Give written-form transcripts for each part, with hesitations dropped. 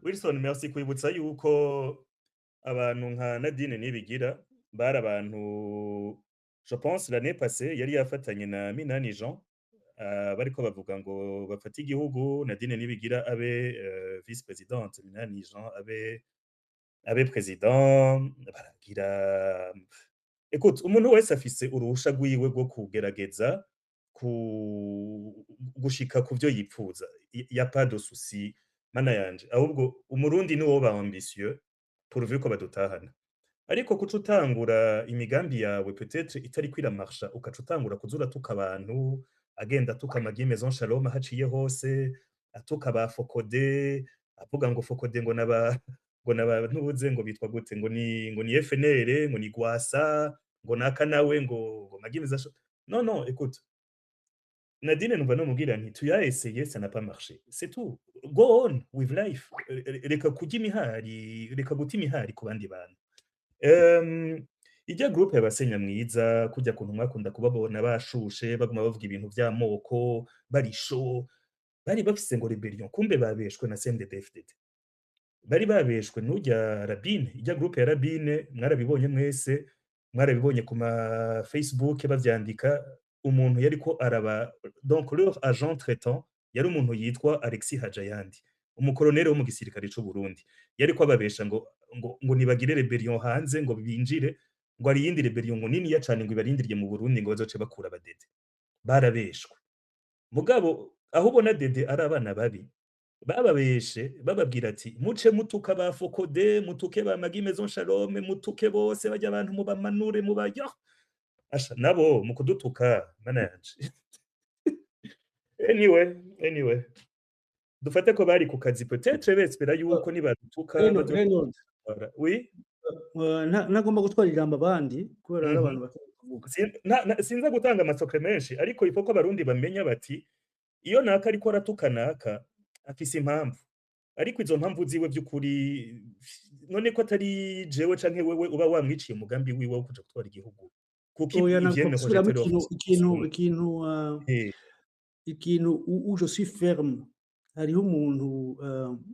Wilson, merci kwibutsa yuko abantu nka Nadine Nibigira bari abantu, je pense l'année passée yari yafatanye na Minani Jean, bariko bavuga ngo bafate igihugu, Nadine Nibigira abe vice-présidente, Minani Jean abe président. Baragira, écoute, umuntu wese afise uruhusha rwiwe rwo kugerageza ku gushika ku vyo yipfuza. Y a pas de souci, mana yanje. Ahubwo Umurundi niwo ba ambitieux, pourvu ko badutahana. Ariko kuca utangura imigambi yawe peut-être itariko iramarsha, ukaca utangura kuza uratuka abantu, agenda atuka Magi Maison Shalom ahaciye hose, atuka ba Fokode, avuga ngo Fokode ngo naba ntubuze ngo bitwa gute, ngo ni FNL, ngo ni Gwasa, ngo naka nawe ngo Magi Maison Shalom. Non, non, écoute, Nadine, numva nomubwira nti: "Tu as essayé, ça n'a pas marché, c'est tout, go on with life." Reka kurya imihari, reka guta imihari ku bandi bantu. Ijya groupe y'abasenya mwiza, kujya kuntu mwakunda kubabona bashushe, baguma bavuga ibintu vy'amoko, bari chaud, bari bafise ngo rébellion, kumbe babeshwe na CNDD-FDD, bari babeshwe n'urya Rabine. Ijya groupe ya Rabine mwarabibonye mwese, mwarabibonye ku ma Facebook bavyandika. Umuntu yariko araba, donc leur agent traitant, yari umuntu yitwa Alexis Hajayandi, umukoloneli wo mu gisirikare c'u Burundi, yariko ababesha ngo nibagire rébellion hanze, ngo binjire, ngo hari iyindi rébellion ngo niniya cane ngo ibarindiriye mu Burundi, ngo bazoce bakura abadede. Barabeshwe. Mugabo aho ubona dede ari abana babi, bababeshe bababwira ati: "Muce mutuka ba Fokode, mutuke ba Magi Maison Shalom, mutuke bose bajya, abantu mubamanure, mubarya." Asha nabo mu kudutuka, mana yanje. Anyway, dufate ko bari ku kazi, peut-être bespera yuko nibadutuka Reynold, Reynold, oui. Ntagomba gutwara ijambo abandi kubera hari abantu batari kuvuga. Sinza gutanga amasoko menshi, ariko ifo ko Abarundi bamenya bati: iyo naka ariko aratuka naka, afise impamvu. Ariko izo mpamvu ziwe by'ukuri, none ko atari jewe canke wewe uba wamwiciye umugambi wiwe wo kuja gutwara igihugu, kuko Oya, nagomba ivyene gusubiramo rejeter ikintu ikintu où je suis ferme. Hariho umuntu,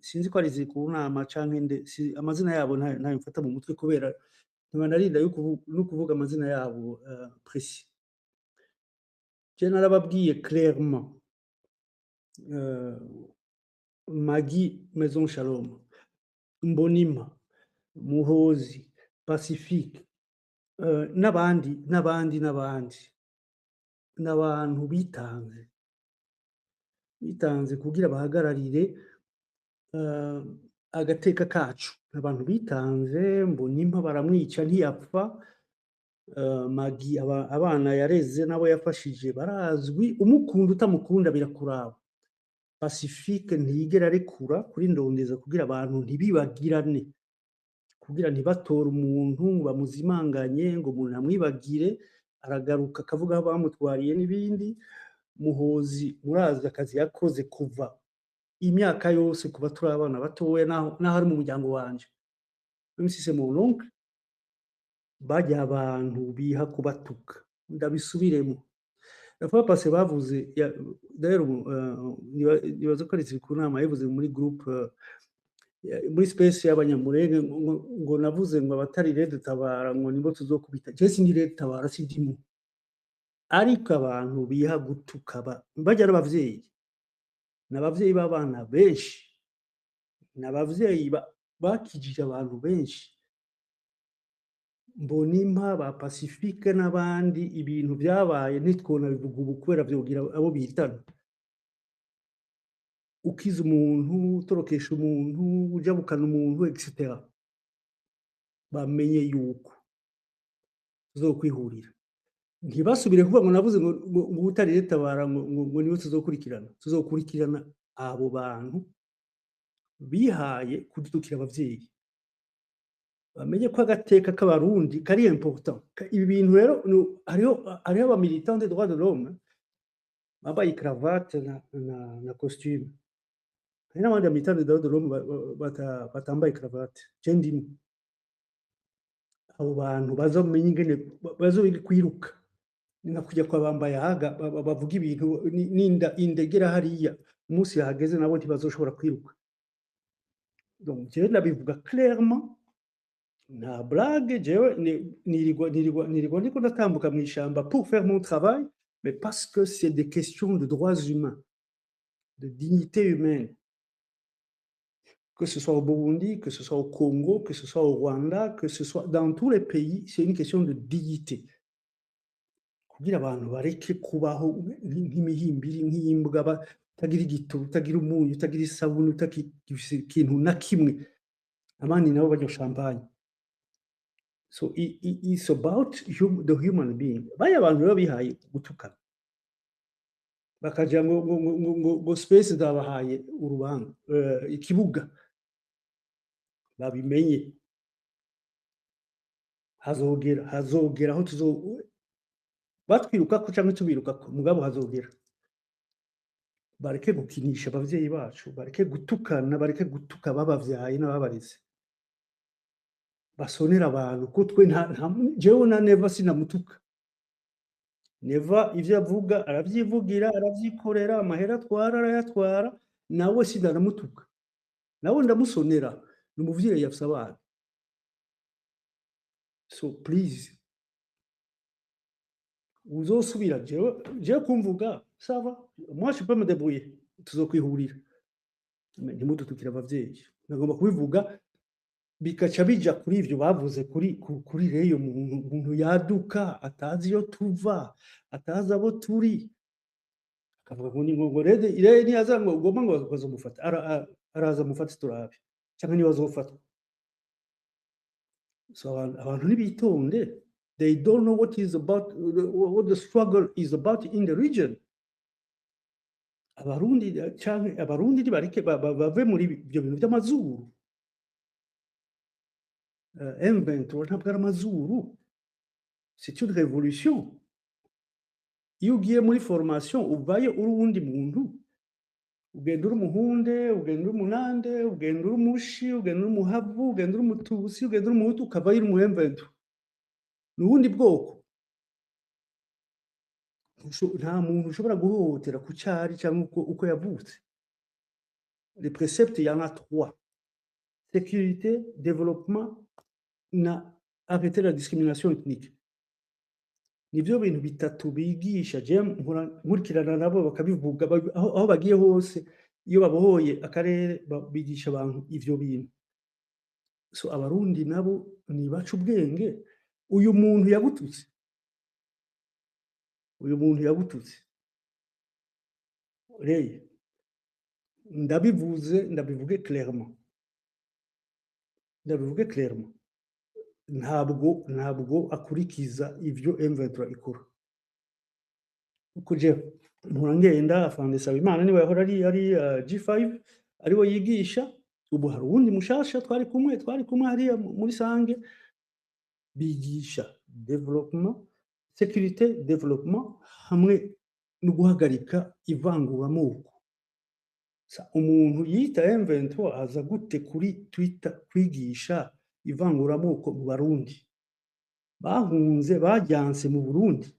sinzi ko ari ku nama canke nde, si, amazina yabo ntayo mfata mu mutwe kubera nkaba narinda no kuvuga amazina yabo précis. Je narababwiye clairement, Maggie Maison Shalom, Mbonima, Muhozi, Pacifique, n'abandi n'abandi n'abandi, n'abantu bitanze kugira bahagararire agateka kacu. Abantu bitanze, Mbonimpa baramwica ntiyapfa, Magi abana yareze nabo yafashije barazwi, umukunda utamukunda birakuraba. Pacifique ntiyigera arekura kuri ndondeza kugira abantu ntibibagirane, kugira ntibatore umuntu ngo bamuzimanganye, ngo umuntu amwibagire, aragaruka akavuga aho bamutwariye n'ibindi. Muhozi murazi akazi yakoze kuva imyaka yose, kuva turi abana batoya, naho ari mu muryango wanje, même si c'est mon oncle. Bajya abantu biha kubatuka, ndabisubiremo, la fois passée bavuze d'ailleurs, nibaza ko ari ku nama yavuze muri groupe, muri space y'Abanyamurenge, ngo navuze ngo abatari Red Tabara ngo nibo tuzokubita. Je sindi Red Tabara, sindimo. Ariko abantu biha gutuka bajya n'abavyeyi, n'abavyeyi b'abana benshi, n'abavyeyi bakijije abantu benshi, Mbonimpa, ba Pacifique n'abandi. Ibintu byabaye ntitwona bivuga ubu kubera vyogira abo bihitana. Ukiza umuntu, utorokesha umuntu, ujabukana umuntu, etc, bamenye yuko tuzokwihurira. Ntibasubire kuvuga ngo navuze ngo utari Tabara ngo niwe tuzokurikirana. Tuzokurikirana abo bantu bihaye kudukira abavyeyi. Bamenye ko agateka k'Abarundi kari important. Ibi bintu rero hariho aba militants des droits de l'homme bambaye cravate na costume, hari n'abandi ba militants des droits de l'homme batambaye cravate. Je ndimo. Abo bantu bazomenya ingene bazobiga kwiruka, ni nka kujya kwa bambaye ahaga bavuga ibintu n'inda indegera hariya. Umunsi yahageze nabo ntibazoshobora kwiruka. Donc jewe ndabivuga clairement, nta blague. Jewe nirirwa ndiko ndatambuka mw'ishamba pour faire mon travail, mais parce que c'est des questions de droits humains, de dignité humaine, que ce soit au Burundi, que ce soit au Congo, que ce soit au Rwanda, que ce soit dans tous les pays, c'est une question de dignité. Kugira abantu bareke kubaho nk'imihimbiri, nk'imbwa, utagira igitoro, utagira umunyu, utagira isabune, utagira ikintu na kimwe, abandi nabo banywa champagne. So it's about the human being. Baya abantu rero bihaye gutukana, bakagira ngo space zabahaye urubanza, ikibuga, babimenye, hazogera aho tuzo batwirukako canke tubirukako. Mugabo hazogera bareke gukinisha abavyeyi bacu, bareke gutukana, bareke gutuka babavyaye n'ababareze, basonera abantu ko twe nta jewe na Neva sinamutuka. Neva ivyo avuga aravyivugira, aravyikorera, amahera atwara arayatwara. Nawe sinanamutuka, nawe ndamusonera, ni umuvyeyi afise abana. So please, uzosubira jewe kumvuga, ça va, moi je peux me débrouiller, tuzokwihurira. Mais ntimudutukire abavyeyi. Nagomba kubivuga bikaca bija kuri ivyo bavuze kuri reyo muntu yaduka atazi iyo tuva, atazi abo turi, akavuga ngo ni ngo rede ire niyaza ngo ugomba ngo bazomufata, araza mufate turabe, cyangwa niba azofatwa. So abantu nibitonde. They don't know what is about, what the struggle is about in the region. Abarundi canke Abarundi nibareke bave muri ibyo bintu by'amazuru. M23 ntabwo ari amazuru, c'est une révolution. Iyo ugiye muri formation uvayo uri uwundi muntu. Ugenda uri umuhunde, ugenda uri umunande, ugenda uri umushi, ugenda uri umuhavu, ugenda uri umutusi, ugenda uri umuhutu, ukavayo uri umu M23, ni ubundi bwoko. Nta muntu ushobora guhohotera ku cyari cyangwa uko yavutse. Les préceptes, il y en a trois: sécurité, développement na arrêter la discrimination ethnique. Nibyo bintu bitatu bigisha. Je mpora nkurikirana nabo bakabivuga aho bagiye hose, iyo babohoye akarere, bigisha abantu ivyo bintu. So Abarundi nabo nibaca ubwenge. Uyu muntu yagututse, uyu muntu yagututse reye, ndabivuze, ndabivuge clairement, ndabivuge clairement, ntabwo akurikiza ivyo M23 ikora. Uko je mpora ngenda, afande Sabimana niwe yahora ari G5, ariwe yigisha. Ubu hari uwundi mushasha twari kumwe hariya muri Sange. Bigisha développement, sécurité, développement hamwe no guhagarika ivanguramoko. Umuntu yita M23 aza gute kuri Twitter kwigisha ivanguramoko mu Barundi bahunze, bajyanse mu Burundi?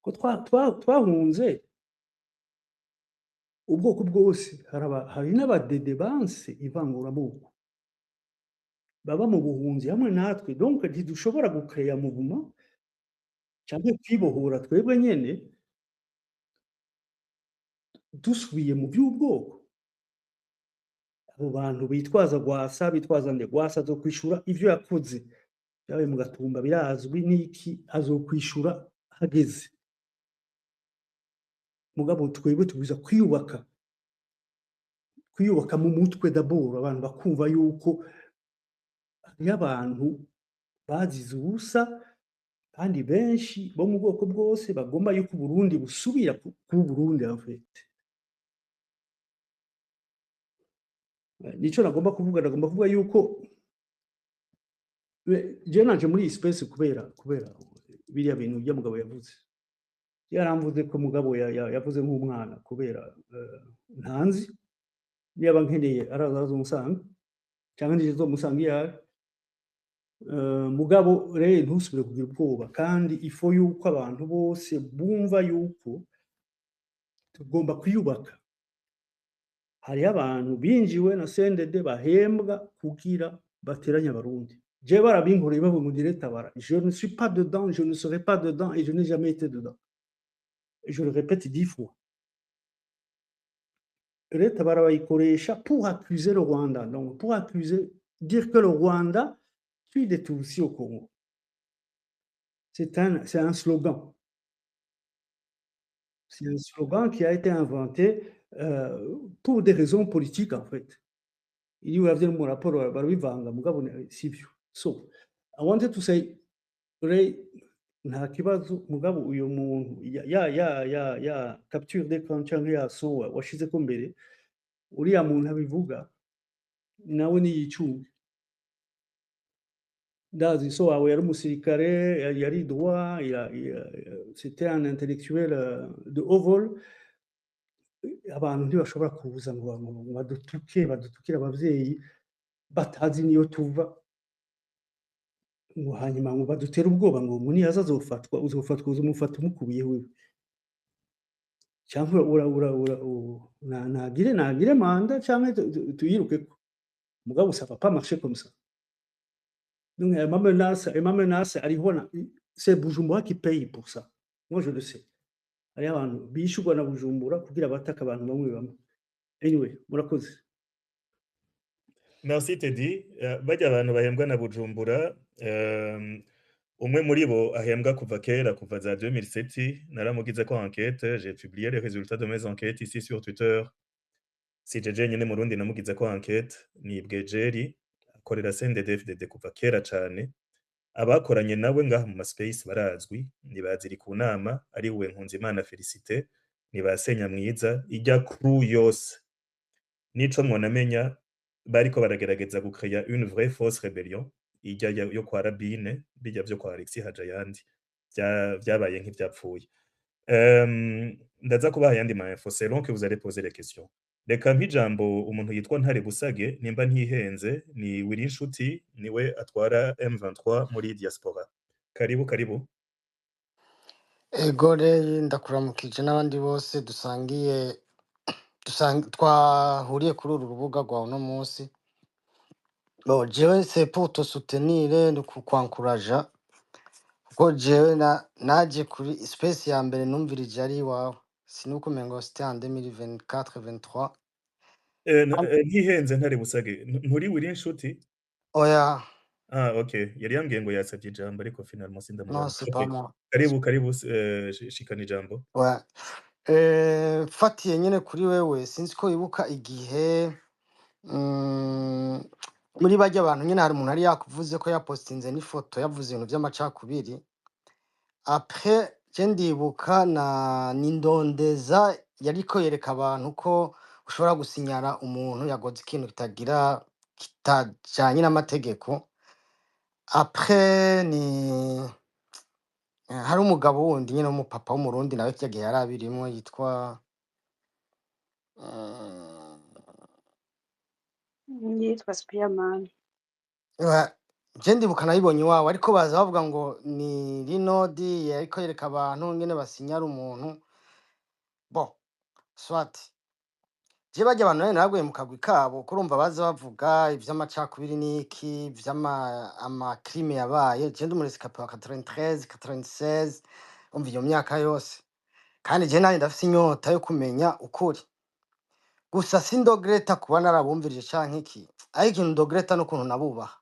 Ko twahunze ubwoko bwose, hari n'abadede banse ivanguramoko baba mu buhunzi hamwe natwe. Donc ntidushobora gucréer mouvement cyangwa kwibohora twebwe nyene dusubiye mu by'ubwoko. Abo bantu bitwaza Rwasa, bitwaza nde, Rwasa azokwishura ivyo yakoze byabaye mu Gatumba, birazwi n'iki, azokwishura hageze. Mugabo twebwe tubwiza kwiyubaka mu mutwe d'abord, abantu bakumva yuko hariyo abantu bazize ubusa kandi benshi bo mu bwoko bwose bagomba yuko Uburundi busubira kuba Uburundi en fait. Nico nagomba kuvuga. Nagomba kuvuga yuko je naje muri iyi space kubera biriya bintu bya mugabo yavuze. Yaramvuze ko mugabo yavuze nk'umwana kubera ntanzi. Niba nkeneye araza azomusanga cyangwa nije nzomusanga iyo ari. Mugabo rero ntusubire kugira ubwoba, kandi ifo yuko abantu bose bumva yuko tugomba kwiyubaka. Hariho abantu binjiwe na CNDD bahembwa kugira bateranye Abarundi. Je barabinkoreye bavuga ngo ndiretabara. Je ne suis pas dedans, je ne serai pas dedans et je n'ai jamais été dedans. Et je le répète 10 fois. RED-Tabara bayikoresha pour accuser le Rwanda, donc pour accuser, dire que le Rwanda tue des Tutsis au Congo. C'est un slogan. C'est un slogan qui a été inventé pour des raisons politiques, en fait. Iyo uravye no mu raporo barabivanga, mugabo sivyo. So I wanted to say, Ray, nta kibazo, mugabo uyo muntu ya capture d'écran canke ya son washizeko mbere, uriya muntu abivuga nawe niyicunge. Ndazi so wawe yari umusirikare, yari droit, c'était un intellectuel de haut vol. Abantu ntibashobora kuza ngo badutuke, badutukire abavyeyi batazi niyo tuva, ngo hanyuma ngo badutere ubwoba ngo niyaza azofatwa. Uzofatwa, uzomufata umukubiye wewe cyangwa ura ura ura nagire mandat cyangwa tuyirukeko, mugabo ça va pas marcher comme ça. Donc ayo ma menace ariho c'est Bujumbura qui paye pour ça, moi je le sais. Hariho abantu bishurwa na Bujumbura kugira bataka abantu bamwe bamwe. Anyway, murakoze. Merci, Teddy. Barya abantu bahembwa na Bujumbura, umwe muri bo ahembwa kuva kera, kuva za 2007, naramugize ko enquête, j'ai publié les résultats de mes enquêtes ici sur Twitter. Si jeje nyene Murundi namugize ko enquête, ni Bwejeri, akorera CNDD-FDD kuva kera cane. Abakoranye nawe ngaha mu ma space barazwi, ni baziri ku nama, ari we Nkunzimana Félicité, ni ba Senyamwiza, ijya crew yose. Nico mwonamenya, bariko baragerageza gucréa une vraie fausse rébellion, ijya yo kwa Rabine, bijya vyo kwa Alexis Hajayandi, vyabaye nk'ivyapfuye. Ndaza kubaha ayandi ma info selon que vous allez poser les questions. Reka mp'ijambo umuntu yitwa Ntare Busage, nimba ntihenze, ni Willy Nshuti, niwe atwara M23 muri diaspora. Karibu, karibu. Ego rero, ndakuramukije n'abandi bose dusangiye twahuriye kuri uru rubuga rwa uno munsi. Bon, jewe c'est pour te soutenir no kukwankuraja, kuko jewe naje kuri space ya mbere numvirije ari iwawe, sinuko umengo c'était en 2024 23. Ntihenze Ntare Busage, nturi Willy Nshuti? Oya. Ah, ok, yari yambwiye ngo yasavye ijambo, ariko finalement Non, sindamubona. c'est pas Ok. moi. Karibu, karibu, shikana ijambo. Ouais. Mfatiye nyene kuri wewe, sinzi ko wibuka igihe muri barya bantu nyene hari umuntu yari yakuvuze ko yapostinze n'ifoto yavuze ibintu vy'amacakubiri. Après je ndibuka na nindondeza yariko yereka abantu ko ushobora gusinyara umuntu yakoze ikintu kitagira kitajanye n'amategeko. Après ni hari umugabo wundi nyene w'umupapa w'Umurundi nawe kirya gihe yari abirimwo yitwa Yitwa Spearman. Ouais, je ndibuka nabibonye iwawe, ariko baza bavuga ngo ni Rinodi yariko yereka abantu ingene basinyara umuntu. Bon, soit, je barya abantu nari naraguye mu kagwi kabo, kurumva baza bavuga ivy'amacakubiri n'iki, ivy'ama ama crime yabaye. Je ndi umu rescapé wa 93 96, umva iyo myaka yose, kandi je nanje ndafise inyota yo kumenya ukuri. Gusa sindogreta kuba narabumvirije canke iki, ariko ikintu ndogreta n'ukuntu nabubaha,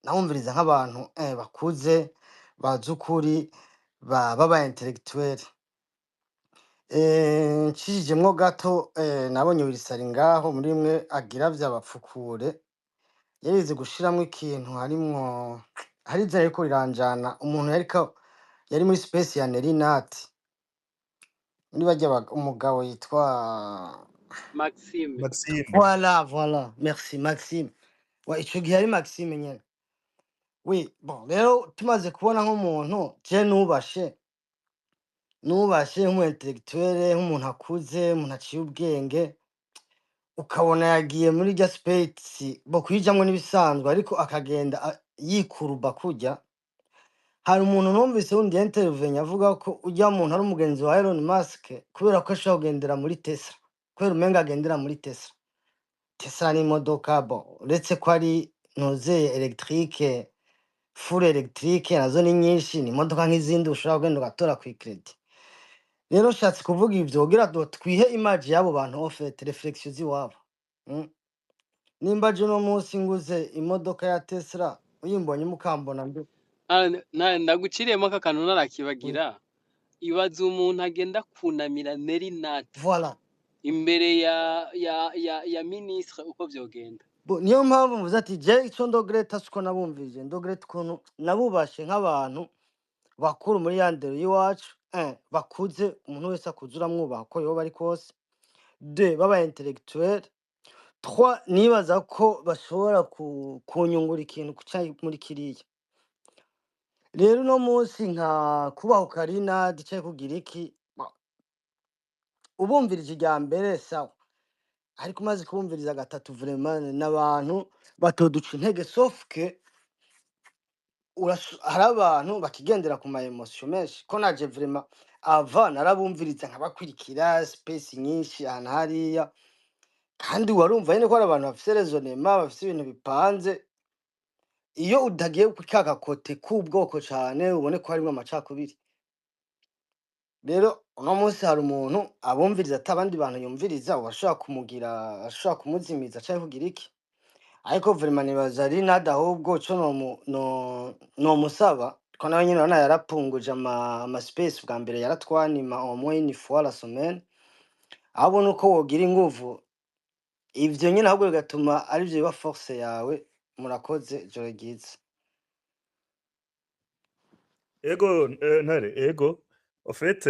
nabumviriza nk'abantu bakuze, bazi ukuri, baba intellectuel. Nshishijemwo gato, nabonye Wirisari ngaho muri mwe agira vyabapfukure, yarize gushiramwo ikintu harimwo hari izina ririko riranjana, umuntu yariko yari muri space ya Nerinat, muri barya umugabo yitwa Maxime. Maxime. Voilà, voilà, merci Maxime. Ouais, ico gihe yari Maxime nyene. Oui, bon, rero tumaze kubona nk'umuntu je nubashe nk'umu intellectuel, nk'umuntu akuze, umuntu aciye ubwenge, ukabona yagiye muri rya space bo kuyijamwo n'ibisanzwe, ariko akagenda yikuruba kurya. Hari umuntu numvise wundi intervenye avuga ko urya muntu ari umugenzi wa Elon Musk kubera ko ashobora kugendera muri Tesla. Kubera umenga agendera muri Tesla. Tesla ni imodoka, bon, uretse ko ari ntuzeye électrique, full électrique, nazo ni nyinshi, ni imodoka nk'izindi ushobora kugenda ugatora ku crédit. Rero nshatse kuvuga ivyo kugira ngo twihe image y'abo bantu, en fait, réflexion z'iwabo. Nimba je uno munsi nguze imodoka ya Tesla, uyimbonye mukambona mbi. Ah, ndaguciriyemo aka kantu Oui. Narakibagira. Ibaza umuntu agenda kunamira Nelly Nat Voilà. imbere ya ministre, uko vyogenda. Bo, niyo mpamvu mvuze ati je ico ndogereta siko nabumvije, ndogereta ukuntu nabubashe nk'abantu bakuru muri ya ndero y'iwacu, bakuze. Umuntu wese akuze uramwubaha uko yoba ari kose. Deux, baba intellectuel. Trois, nibaza ko bashobora kunyungura ikintu kuca muri kiriya. Rero uno munsi nka kubaho Karina dicaye kugira iki, ubumvirije irya mbere sawa, ariko umaze kubumviriza gatatu, vraiment n'abantu batoduca intege, sauf que hari abantu bakigendera ku ma émotions menshi, ko naje vraiment ava narabumviriza, nkabakurikira space nyinshi ahantu hariya, kandi warumva nyene ko hari abantu bafise raisonnement, bafise ibintu bipanze. Iyo utagiye ku ka côté k'ubwoko cane, ubone ko harimwo amacakubiri. Rero uno munsi hari umuntu abumviriza ata abandi bantu yumviriza, urashobora kumugira, ashobora kumuzimiza canke kugira iki. Ariko vraiment nibaza Rinada, ahubwo ico nomusaba, ko nawe nyene urabona yarapunguje ama space. Bwa mbere yaratwanima au moins une fois la semaine. Ahubwo nuko wogira inguvu ivyo nyene, ahubwo bigatuma arivyo biba force yawe. Murakoze, joro ryiza. Ego, Ntare, ego. En fait,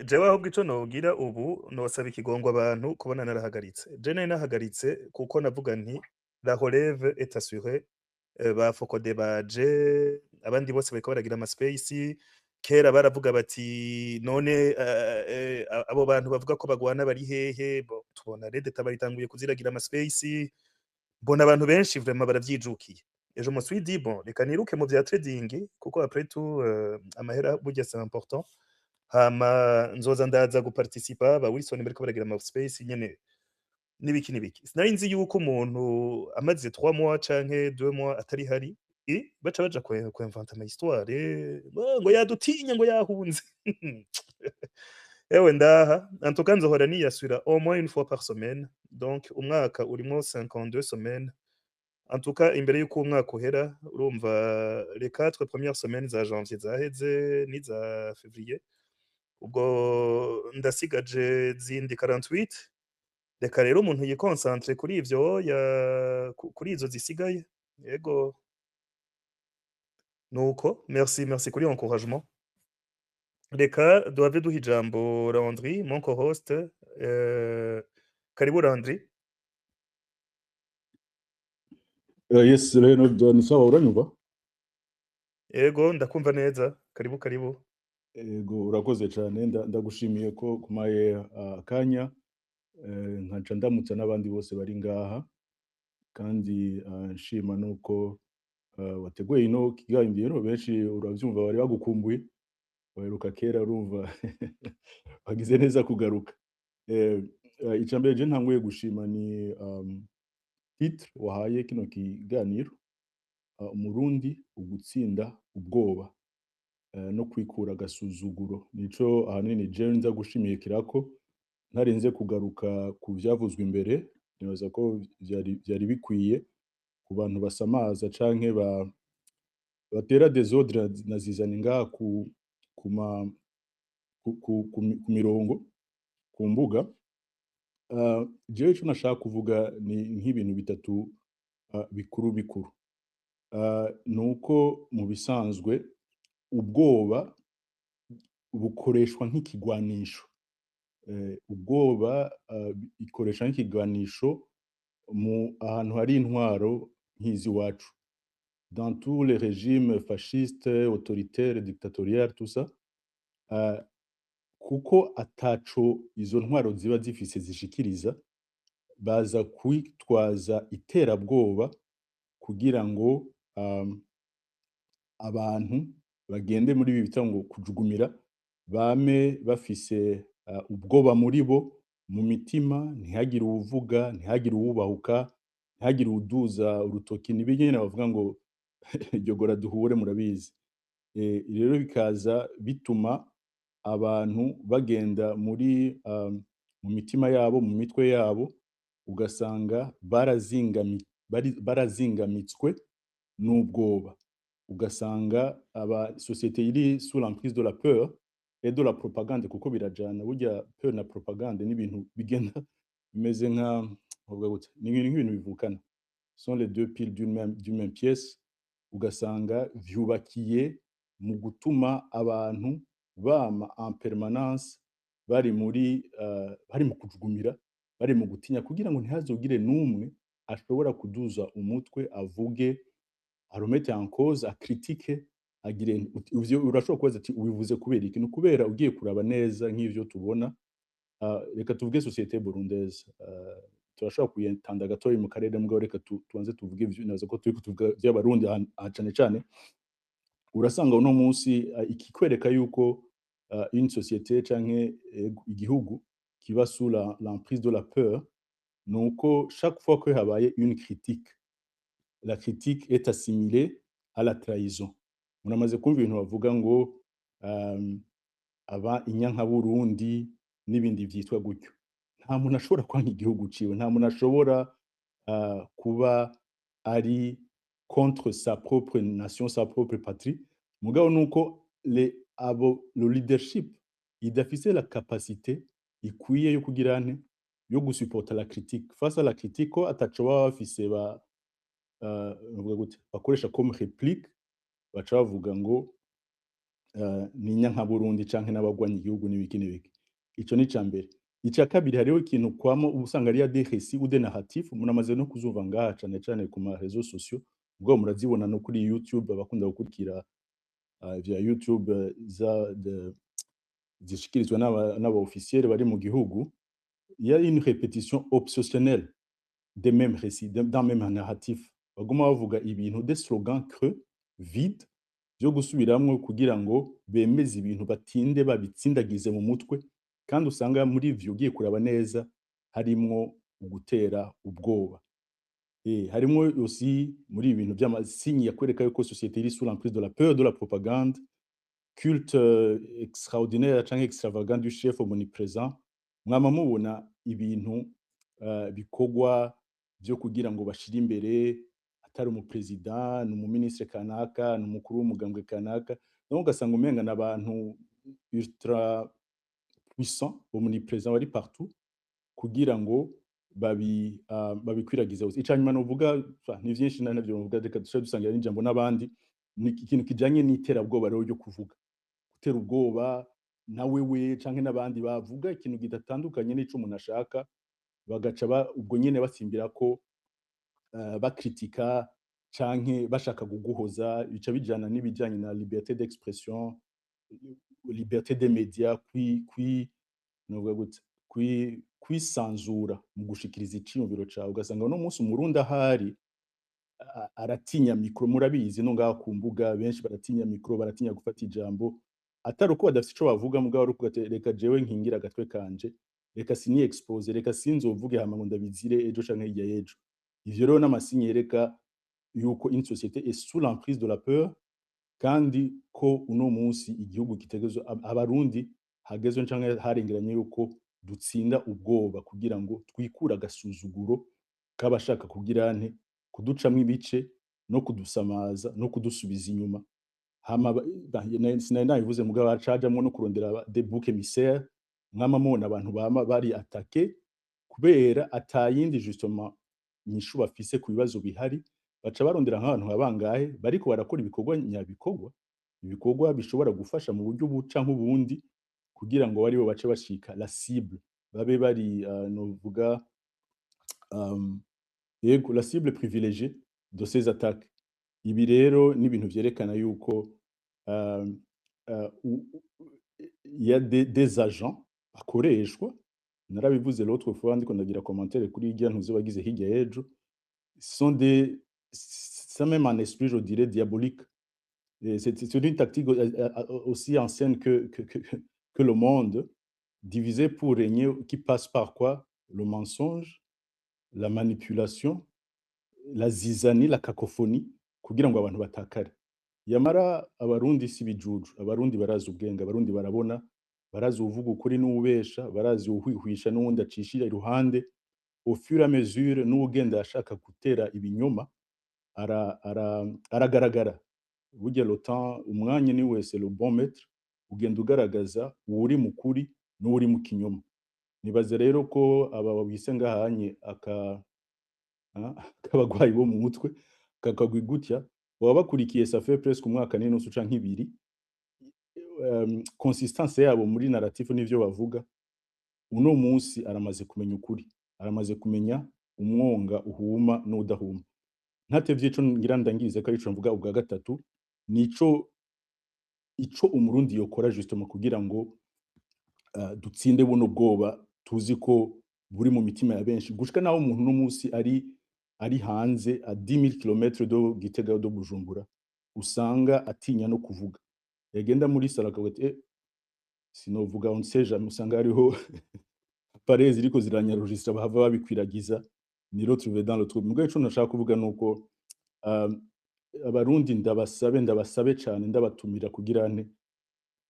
jewe ahubwo ico nogira ubu, nosaba ikigongwe abantu kubona narahagaritse. Je nari nahagaritse kuko navuga nti la relève est assurée, ba Fokode baje, abandi bose bariko baragira ama space. Kera baravuga bati none abo bantu bavuga ko bagwana bari hehe? Bon, tubona Red Tabara itanguye kuziragira ama space, mbona abantu benshi vraiment baravyijukiye. Et je me suis dit: bon, reka niruke mu vya trading, kuko après tout amahera burya c'est important. Hama nzoza ndaza guparticipa, ba Wilson bariko baragira ama space nyene n'ibiki n'ibiki. Sinari nzi yuko umuntu amaze 3 mois canke 2 mois atari hari, baca baja kwinventa ama histoire, ngo yadutinye, ngo yahunze. Ewe ndaha, en tout cas nzohora niyasura au moins une fois par semaine, donc umwaka urimwo 52 semaines. En tout cas imbere yuko umwaka uhera, urumva les 4 premières semaines za janvier zaheze n'iza février, ubwo ndasigaje zindi 48. Reka rero umuntu yiconcentre kuri ivyo ya kuri izo zisigaye. Yego. Nuko merci, merci kuri encouragement. Reka duhave duha ijambo Landry, mon co-host. Karibu Landry. Yes, rero ni sawa, uranyumva? Yego, ndakumva neza. Karibu, karibu. Ego, urakoze cyane, ndagushimiye ko kumaye akanya, nkaca ndamutsa n'abandi bose bari ngaha, kandi nshima nuko wateguye ino kiganiro. Benshi uravyumva bari bagukumbuye, baheruka kera, urumva wagize neza kugaruka. Ica mbere je ntanguye gushima ni titre wahaye kino kiganiro, Umurundi ugutsinda ubwoba no kwikura agasuzuguro. Nico ahanini jewe nza gushimikirako, ntarinze kugaruka ku vyavuzwe imbere. Nibaza ko vyari bikwiye ku bantu basamaza canke batera désordre na zizana ngaha ku kuma ku, ku, ku, mi- ku mirongo, ku mbuga. Jewe ico nashaka kuvuga ni nk'ibintu bitatu bikuru bikuru. Nuko mu bisanzwe ubwoba bukoreshwa nk'ikigwanisho. Ubwoba ikoresha nk'ikigwanisho mu ahantu hari intwaro nk'iziwacu, dans tous les régimes fascistes, autoritaires, dictatoriales, tout ça, kuko ataco izo ntwaro ziba zifise zishikiriza, baza kwitwaza iterabwoba kugira ngo abantu bagende muri ibi bita ngo kujugumira, bame bafise ubwoba muri bo. Mu mitima ntihagire uwuvuga, ntihagire uwubahuka, ntihagire uwuduza urutoki. Nibi nyene bavuga ngo "Ryogora duhure", murabizi. Rero bikaza bituma abantu bagenda muri mu mitima yabo, mu mitwe yabo, ugasanga barazingamitswe n'ubwoba, ugasanga aba société iri sous l'emprise de la peur et de la propagande, kuko birajana. Burya peur na propagande n'ibintu bigenda bimeze nka, bavuga gute, ni ibintu nk'ibintu bivukana, sont les deux piles d'une même pièce. Ugasanga vyubakiye mu gutuma abantu bama en permanence bari muri bari mu kujugumira, bari mu gutinya, kugira ngo ntihazogire n'umwe ashobora kuduza umutwe, avuge, aremette en cause, acritique, agire. Ivyo urashobora kubaza ati: "Ubivuze kubera iki?" Ni ukubera ugiye kuraba neza nk'ivyo tubona, reka tuvuge société burundaise, turashobora kuyetanda gatoyi mu karere, mugabo reka tubanze tuvuge ivyo naza ko turiko tuvuga vy'Abarundi aha cane cane. Urasanga uno munsi ikikwereka yuko une société canke igihugu kiba sous l'emprise de la peur, nuko chaque fois que habaye une critique, la critique est assimilée à la trahison. Muramaze kumva ibintu bavuga ngo aba inyankaburundi n'ibindi vyitwa gutyo. Nta muntu ashobora kwanka igihugu ciwe, nta muntu ashobora kuba ari contre sa propre nation, sa propre patrie. Mugabo nuko le abo le leadership idafise la capacité ikwiye yo kugira nte, yo gusupporta la critique. Face à la critique, ko ataco baba bafise ba bavuga gute, bakoresha comme réplique, baca bavuga ngo ni inyankaburundi canke n'abagwanya igihugu n'ibiki n'ibiki. Ico ni ica mbere. Ica kabiri, hariho ikintu kwama uba usanga ari des récits ou des narratifs, muramaze no kuzumva ngaha cane cane ku ma réseaux sociaux, ubwo murazibona no kuri YouTube, abakunda gukurikira vya YouTube za zishikirizwa n'aba officiels bari mu gihugu. Il y a une répétition obsessionnelle des mêmes récits, d'un même narratif. Baguma bavuga ibintu, des slogans creux, vides, vyo gusubiramwo kugira ngo bemeze ibintu, batinde babitsindagize mu mutwe, kandi usanga muri ivyo, ugiye kuraba neza, harimwo ugutera ubwoba. Harimwo aussi muri ibi bintu vy'amasinyi yakwereka yuko société iri sous l'emprise de la peur, de la propagande, culte extraordinaire canke extravagant du chef omniprésent. Mwama mubona ibintu bikorwa vyo kugira ngo bashire imbere atari umupresident, ni umuministre kanaka, ni umukuru w'umugambwe kanaka. Donc ugasanga umenga n'abantu ultra puissant, omniprésent, bari partout, kugira ngo babikwiragize hose. Icanyuma novuga, ni vyinshi navyo novuga, reka duce dusangira n'ijambo n'abandi, ni ikintu kijanye n'iterabwoba rero ryo kuvuga, gutera ubwoba na wewe canke n'abandi bavuga ikintu kidatandukanye n'ico umuntu ashaka, bagaca ubwo nyene basimbira ko bakritika canke bashaka kuguhoza. Bica bijana n'ibijanye na liberté d'expression, liberté des médias, kwi novuga gute, kwisanzura mu gushikiriza iciyumviro cawe. Ugasanga uno munsi Umurundi ahari aratinya micro. Murabizi no ngaha ku mbuga, benshi baratinya micro, baratinya gufata ijambo, atari uko badafite ico bavuga, mugabo ari uko reka jewe nkingira agatwe kanje, reka sini expose, reka sinzovuge hama ngo ndabizire ejo canke hirya y'ejo. Ivyo rero n'amasinye yereka yuko une société est sous l'emprise de la peur, kandi ko uno munsi igihugu gitegerezwa, Abarundi hagezwe canke harengeranye yuko dutsinda ubwoba, kugira ngo twikure agasuzuguro k'abashaka kugira nte, kuducamwo ibice no kudusamaza no kudusubiza inyuma. Hama sinari nabivuze, mugabo hacajamwo no kurondera des boucs émissaires. Mwama mubona abantu bama bari attaqué kubera atayindi justement inyishu bafise ku bibazo bihari, baca barondera nk'abantu nka bangahe bariko barakora ibikorwa nyabikorwa, ibikorwa bishobora gufasha mu buryo ubu canke ubundi, kugira ngo baribo bace bashika la cible, babe bari novuga yego, la cible privilégiée de ces attaques. Ibi rero ni ibintu vyerekana yuko il y a des agents bakoreshwa. Narabivuze l'autre fois ndiko ndagira commentaire kuri irya ntuze wagize hirya y'ejo, sont des c'est même un esprit, je dirais, diabolique. Et c'est une tactique aussi ancienne que le monde. Diviser pour régner qui passe par quoi? Le mensonge, la manipulation, la zizanie, la cacophonie, kugira ngo abantu batakare. Yamara Abarundi si bijuju, Abarundi barazi ubwenge, Abarundi barabona, barazi uvuga ukuri n'uwubesha, barazi uwuhwihwisha n'uwundi acishira iruhande. Au fur et à mesure, n'uwugenda ashaka gutera ibinyoma aragaragara. Burya le temps, umwanya ni wese le bon maître, ugenda ugaragaza uwuri mu kuri n'uwuri mu kinyoma. Nibaze rero ko aba babise ngahanye aka k'abagwayi bo mu mutwe kakagwi gutya baba bakurikiye, ça fait presque umwaka n'inusu canke 2, consistance yabo muri narratif n'ivyo bavuga. Uno munsi aramaze kumenya ukuri, aramaze kumenya umwonga uhuma n'udahuma. Ntatevye, ico ngira ndangirize ko arico mvuga ubwa gatatu, nico ico Umurundi yokora justement kugira ngo dutsinde buno bwoba tuzi ko buri mu mitima ya benshi, gushika naho umuntu no munsi ari hanze a 10 000 km de Gitega, de Bujumbura, usanga atinya no kuvuga. Yagenda muri sala akavuga ati: "Sinovuga, on sait jamais, usanga hariho appareils ziriko ziranyaregistra, bahava babikwiragiza ni retrouver dans le trouble." Mugabo ico nashaka kuvuga nuko Abarundi, ndabasabe, ndabasabe cane, ndabatumira kugira nte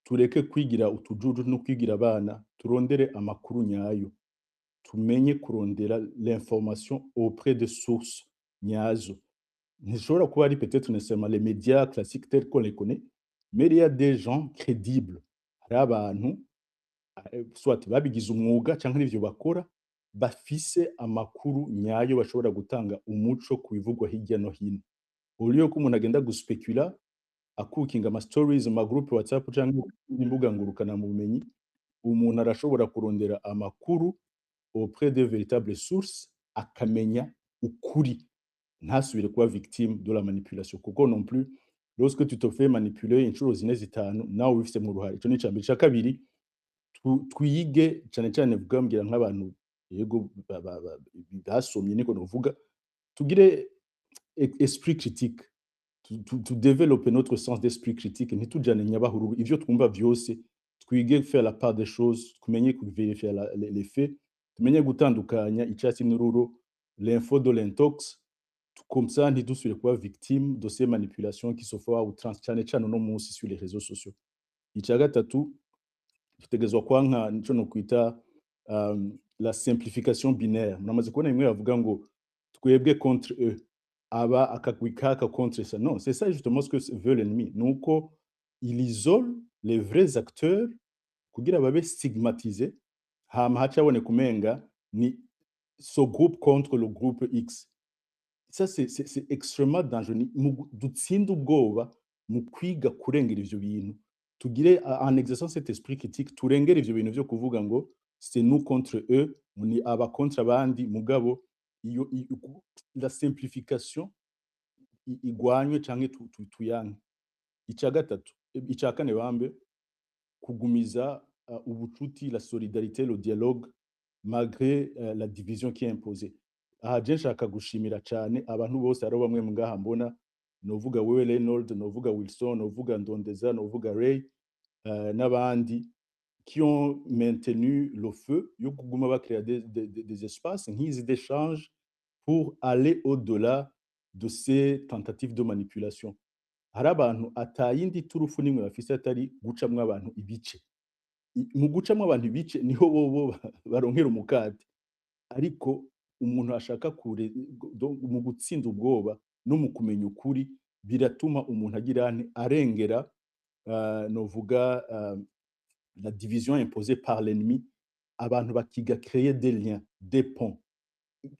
tureke kwigira utujuju no kwigira abana, turondere amakuru nyayo, tumenye kurondera l'information auprès de sources nyazo. Ntishobora kuba ari peut-être nécessairement les médias classiques tels qu'on les connaît, mais il y a des gens crédibles, hari abantu soit babigize umwuga canke n'ivyo bakora, bafise amakuru nyayo, bashobora gutanga umuco ku bivugwa hirya no hino, au lieu ko umuntu agenda guspekula, akukinga ama stories mu ma groupe WhatsApp canke imbuga ngurukana mu bumenyi. Umuntu arashobora kurondera amakuru auprès de véritables sources, akamenya ukuri, ntasubire kuba victime de la manipulation, kuko non plus lorsque tu te fais manipuler inshuro zine, zitanu, nawe ubifisemo uruhare. Ico ni icambere. Ica kabiri, twige cane cane, vuga mbwira nk'abantu yego basomye, niko novuga, tugire esprit critique, tu développer notre sens d'esprit critique, ntitujane nyabahururu ivyo twumva vyose. Twige faire la part des choses, tumenye kuvérifier les faits, tumenye gutandukanya icatsi n'ururo, l'info de l'intox. Comme ça ntidusubire kuba victime de ces manipulations qui se font à outrance, cane cane uno munsi sur les réseaux sociaux. Ica gatatu, dutegerezwa kwanka nico nokwita la simplification binaire. Muramaze kubona bimwe bavuga ngo twebwe contre eux, aba akagwi kaka contre ça. Non, c'est ça justement ce que veut l'ennemi, nuko il isole les vrais acteurs kugira babe stigmatisés, hama haca haboneka umenga ni ce groupe contre le groupe X. Ça, c'est extrêmement dangereux. Dutsinde ubwoba mu kwiga kurengera ivyo bintu, tugire en exerçant cet esprit critique, turengere ivyo bintu vyo kuvuga ngo c'est nous contre eux, ni aba contre abandi. Mugabo iyo la simplification igwanywe canke tuyanke. Ica gatatu, ica kane bambe, kugumiza ubucuti, la solidarité, le dialogue malgré la division qui est imposée. Aha je nshaka gushimira cane abantu bose, hariho bamwe ngaha mbona, novuga wewe Reynold, novuga Wilson, novuga Ndondeza, novuga Ray, n'abandi qui ont maintenu le feu yo kuguma bakrea des espaces nk'izi d'échange pour aller au-delà de ces tentatives de manipulation. Hari abantu atayindi turufu nimwe bafise atari gucamwo abantu ibice. Mu gucamwo abantu ibice niho bobo baronkera umukate. Ariko umuntu ashaka kure mu gutsinda ubwoba no mu kumenya ukuri, biratuma umuntu agira ante arengera, novuga la division imposée par l'ennemi, abantu bakiga créer des liens, des ponts,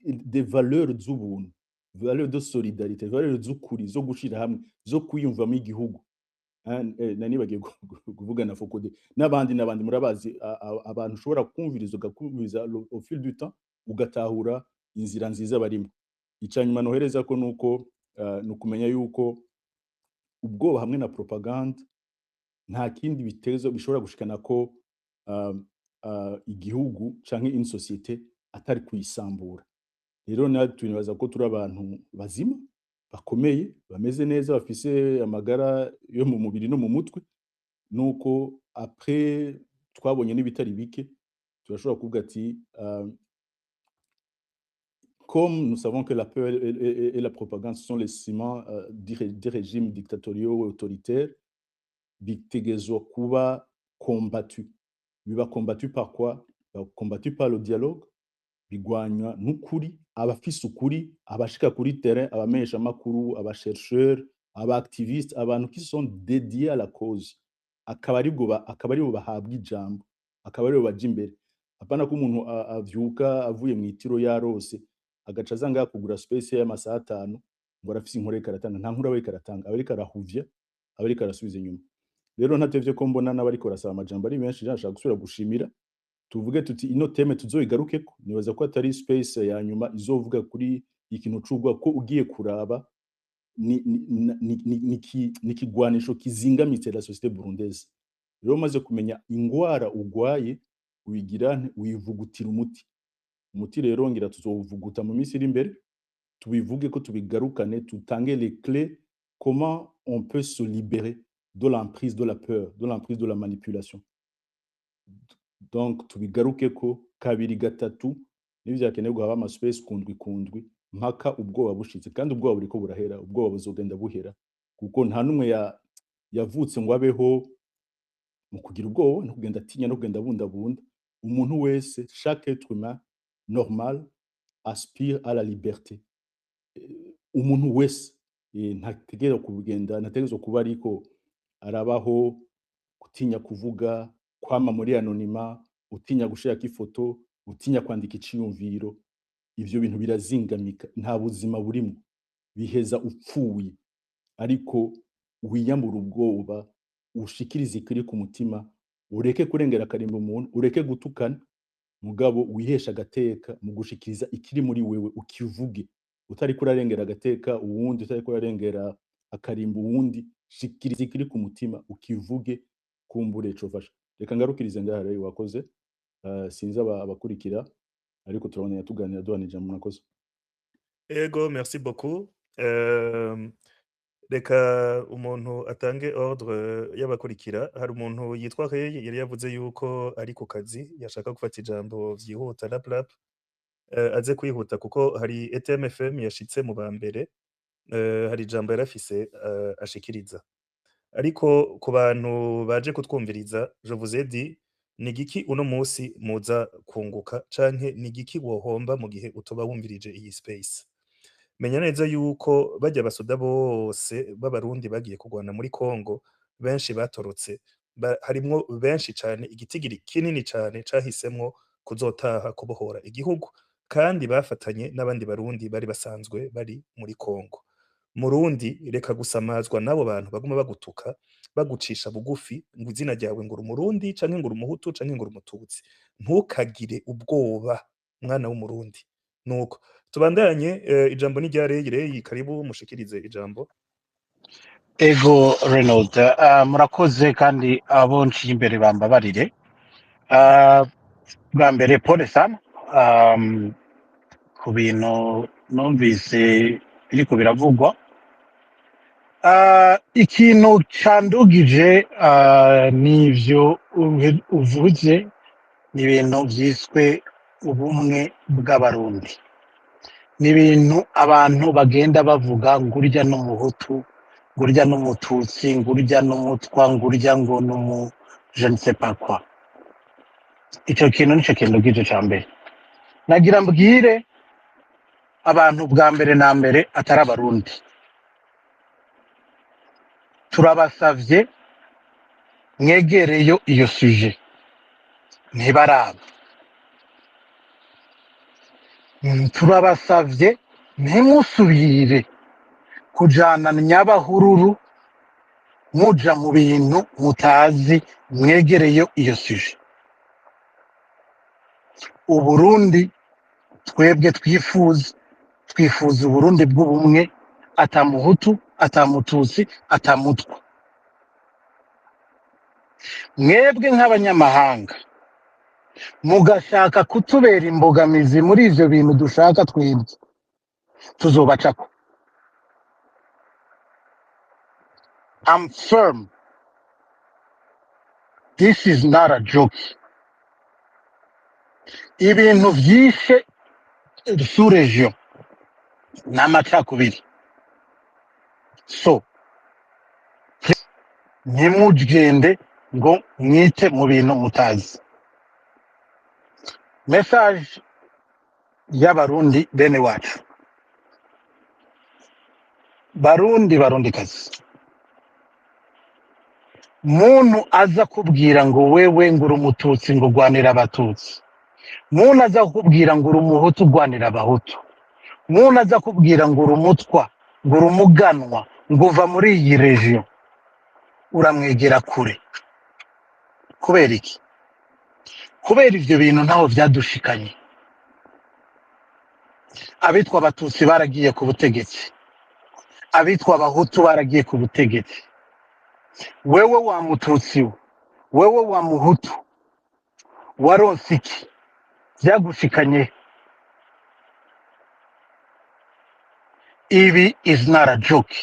des valeurs z'ubuntu, valeurs de solidarité, valeurs z'ukuri, zo gushira hamwe, zo kwiyumvamo igihugu. Nanibagiye kuvuga na Fokode n'abandi n'abandi, murabazi, abantu ushobora kumviriza, ugakumviriza au fil du temps, ugatahura inzira nziza barimo. Ica nyuma nohereza ko nuko ni ukumenya yuko ubwoba hamwe na propagande nta kindi bitezo bishobora gushikana ko igihugu canke une société atari kuyisambura. Rero natwe tunibaza ko turi abantu bazima, bakomeye, bameze neza, bafise amagara yo mu mubiri no mu mutwe, nuko après twabonye n'ibitari bike. Turashobora kuvuga ati comme nous savons que la peur et la propagande sont les ciments des régimes dictatoriaux et autoritaires, bitegerezwa kuba combattu. Biba combattu par quoi? Biba combattu par le dialogue, bigwanywa n'ukuri, abafise ukuri, abashika kuri terrain, abamenyesha makuru, aba chercheurs, aba activistes, abantu qui sont dédiés à la cause, akaba aribo bahabwa ijambo, akaba aribo baja imbere. Apana ko umuntu avyuka avuye mw'itiro yarose, agaca aza ngaha kugura space y'amasaha 5 ngo arafise inkuru ariko aratanga. Nta nkuru aba ariko aratanga, aba ariko arahuvya, aba ariko arasubiza inyuma. Rero ntatevye, ko mbona n'abariko barasaba amajambo ari benshi, nashaka gusubira gushimira. Tuvuge tuti ino thème tuzoyigarukeko. Nibaza ko atari space ya nyuma izovuga kuri ikintu c'ubwoba, ko ugiye kuraba ni ikigwanisho kizingamitse la société burundaise. Rero umaze kumenya ingwara ugwaye, uyigira nte? Uyivugutira umuti. Umuti rero ngira tuzowuvuguta mu minsi iri imbere, tubivuge ko tubigarukane, tutange les clés, comment on peut se libérer de l'emprise de la peur, de l'emprise de la manipulation. Donc tubigaruke ko kabiri, gatatu, nivyakenerwa haba ama space kundwi kundwi, mpaka ubwoba bushitse. Kandi ubwoba buriko burahera, ubwoba buzogenda buhera, kuko nta numwe yavutse ngo abeho mu kugira ubwoba no kugenda atinya no kugenda bundabunda. Umuntu wese, chaque être humain normal aspire à la liberté. Umuntu wese ntategerezwa kugenda, ntategerezwa kuba ariko arabaho gutinya kuvuga, kwama muri anonymat, utinya gushirako ifoto, utinya kwandika iciyumviro. Ivyo bintu birazingamika, nta buzima burimwo, biheza upfuye. Ariko wiyambura ubwoba, ushikirize ikiri ku mutima, ureke kurengera akarimba umuntu, ureke gutukana, mugabo wihesha agateka mu gushikiriza ikiri muri wewe, ukivuge utariko urarengera agateka uwundi, utariko urarengera akarimba uwundi. Shikiriza ikiri ku mutima, ukivuge, kumbure cofasha. Reka ngarukirize ngaha rero. Wakoze. Sinzi abakurikira, ariko turabona tuganira, duhana ijambo. Murakoze. Ego, merci beaucoup. Reka umuntu atange ordre y'abakurikira. Hari umuntu yitwa Rey yari yavuze yuko ari ku kazi, yashaka gufata ijambo vyihuta, rap rap. Aze kwihuta kuko hari ETMFM yashitse mu ba mbere. Hari ijambo yarafise ashikiriza. Ariko ku bantu baje kutwumviriza, je vous ai dit, ni igiki uno musi muza kunguka, canke ni igiki wohomba mu gihe utoba wumvirije iyi space? Menya neza yuko barya basoda bose b'Abarundi bagiye kurwana muri Congo, benshi batorotse, harimwo benshi cane, igitigiri kinini cane cahisemwo kuzotaha kubohora igihugu, kandi bafatanye n'abandi Barundi bari basanzwe bari muri Congo. Murundi, reka gusamazwa n'abo bantu baguma bagutuka, bagucisha bugufi, ngo izina ryawe, ngo uri Umurundi, canke ngo uri Umuhutu, canke ngo uri Umututsi. Ntukagire ubwoba, mwana w'Umurundi. Nuko tubandanye. Ijambo ni rya Rey. Rey, karibu mushikirize ijambo. Ego Renaud, murakoze, kandi abo nciye imbere bambabarire. Bwa mbere pole sana ku bintu numvise biriko biravugwa. Ikintu candugije nivyo uvuze, ni ibintu vyiswe ubumwe bw'Abarundi. Ni ibintu abantu bagenda bavuga ngo urya n'Umuhutu, ngo urya n'Umututsi, ngo urya n'Umutwa, ngo urya ngo n'umu je ne sais pas quoi. Ico kintu nico kindugije ca mbere. Nagira mbwire abantu bwa mbere na mbere atari Abarundi, turabasavye mwegereyo iyo sujet, ntibaraba. Turabasavye ntimusubire kujana nyabahururu muja mu bintu mutazi. Mwegereyo iyo sujet. Uburundi twebwe twifuza, twifuza Uburundi bw'ubumwe, atamuhutu, atamututsi, atamutwa. Mwebwe nk'abanyamahanga mugashaka kutubera imbogamizi muri ivyo bintu dushaka twebwe, tuzobacako. I'm firm, this is not a joke. Ibintu vyishe sous région ni amacakubiri. So ntimugende ngo mwite mu bintu mutazi. Message y'Abarundi bene wacu, Barundi, Barundikazi, muntu aza kubwira ngo wewe ngo uri Umututsi, ngo gwanira Abatutsi, muntu aza kukubwira ngo uri Umuhutu, ugwanira Abahutu, muntu aza kubwira ngo uri Umutwa, ngo uri Umuganwa, ngo uva muri iyi région, uramwegera kure. Kubera iki? Kubera ivyo bintu ntaho vyadushikanye. Abitwa Abatutsi baragiye ku butegetsi, abitwa Abahutu baragiye ku butegetsi. Wewe wa Mututsi we, wewe wa Muhutu, waronse iki? Vyagushikanye? Ibi is not a joke.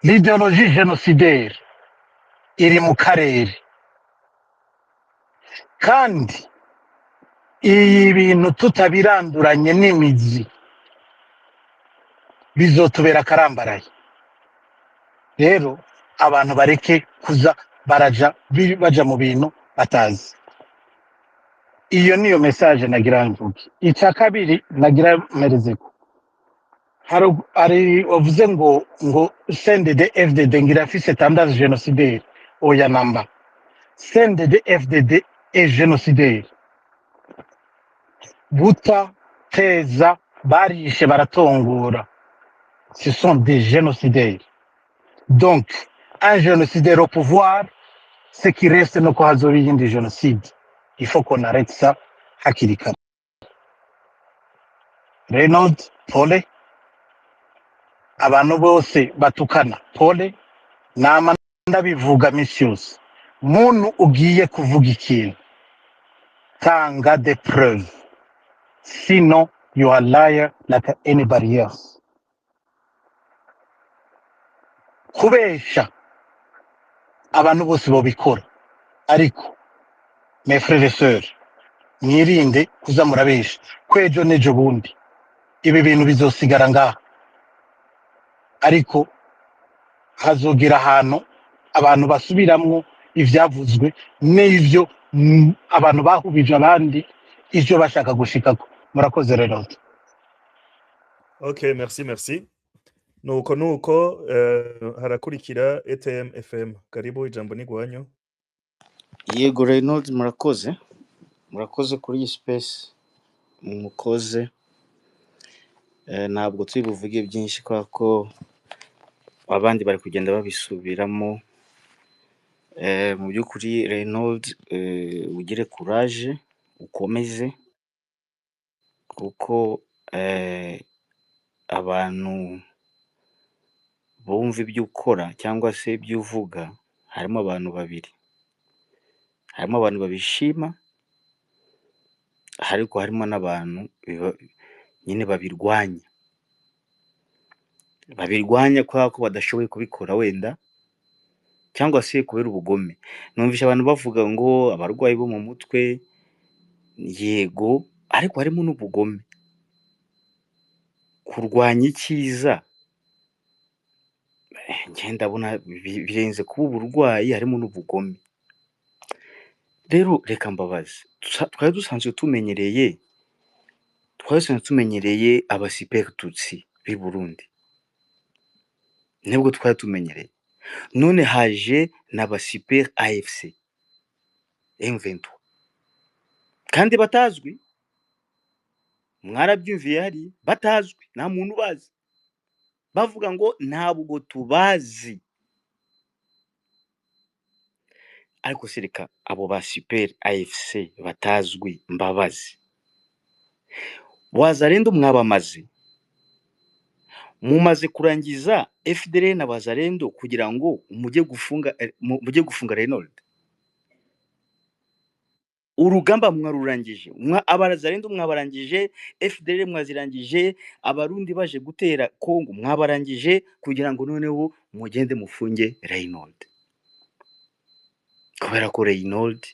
L'idéologie génocidaire iri mu karere, kandi ibi bintu tutabiranduranye n'imizi bizotubera akarambaraye. Rero abantu bareke kuza baraja baja mu bintu batazi. Iyo niyo message nagira mvuge. Icya kabiri nagira mperezeko, hari wavuze ngo CNDD FDD ngira afise tendance génocidaire. Oya, namba CNDD FDD est génocidaire. Buta teza barishe, baratongora, ce sont des génocidaires. Donc un génocidaire au pouvoir, ce qui reste nuko hazoba iyindi génocide. Il faut qu'on arrête ça hakiri kare. Reynold, pole. Abantu bose batukana, pole. Nama ndabivuga misi yose, muntu ugiye kuvuga ikintu, tanga des preuves, sinon you are liar like anybody else. Kubesha abantu bose bobikora, ariko mes frères et sœurs, mwirinde kuza murabesha, kwejo n'ejo bundi ibi bintu bizosigara ngaha, ariko hazogira ahantu abantu basubiramwo ivyavuzwe n'ivyo abantu bahubije abandi ivyo bashaka gushikako. Murakoze rero. Ok, merci, merci. Nuko harakurikira ETM FM. Karibu, ijambo ni gwanyu. Yego Reynold, murakoze, murakoze kuri iyi space mukoze. Ntabwo turi buvuge byinshi kubera ko abandi bari kugenda babisubiramo. Mu by'ukuri Reynold, ugire courage, ukomeze, kuko abantu bumva ibyo ukora cyangwa se ibyo uvuga, harimo abantu babiri: harimo abantu babishima, ariko harimo n'abantu nyine babirwanya, babirwanya kubera ko badashoboye kubikora wenda, cyangwa se kubera ubugome. Numvishe abantu bavuga ngo abarwayi bo mu mutwe, yego, ariko harimo n'ubugome. Kurwanya icyiza, njye ndabona birenze kuba uburwayi, harimo n'ubugome. Rero reka mbabaze, twari dusanzwe tumenyereye, twari dusanzwe tumenyereye abasiperi tutsi b'i Burundi, nibwo twari tumenyereye. None haje n'abasiperi AFC M23 kandi batazwi, mwarabyumviye, hari batazwi, nta muntu ubazi, bavuga ngo ntabwo tubazi. Ariko se reka abo ba super AFC batazwi mbabazi, Wazalendo mwabamaze, mumaze kurangiza FDLR na Wazalendo kugira ngo mujye gufunga, mujye gufunga Reynold. Urugamba mwarurangije, Abazalendo mwabarangije, FDLR mwazirangije, Abarundi baje gutera Kongo mwabarangije, kugira ngo noneho mugende mufunge Reynold, kubera ko Reynold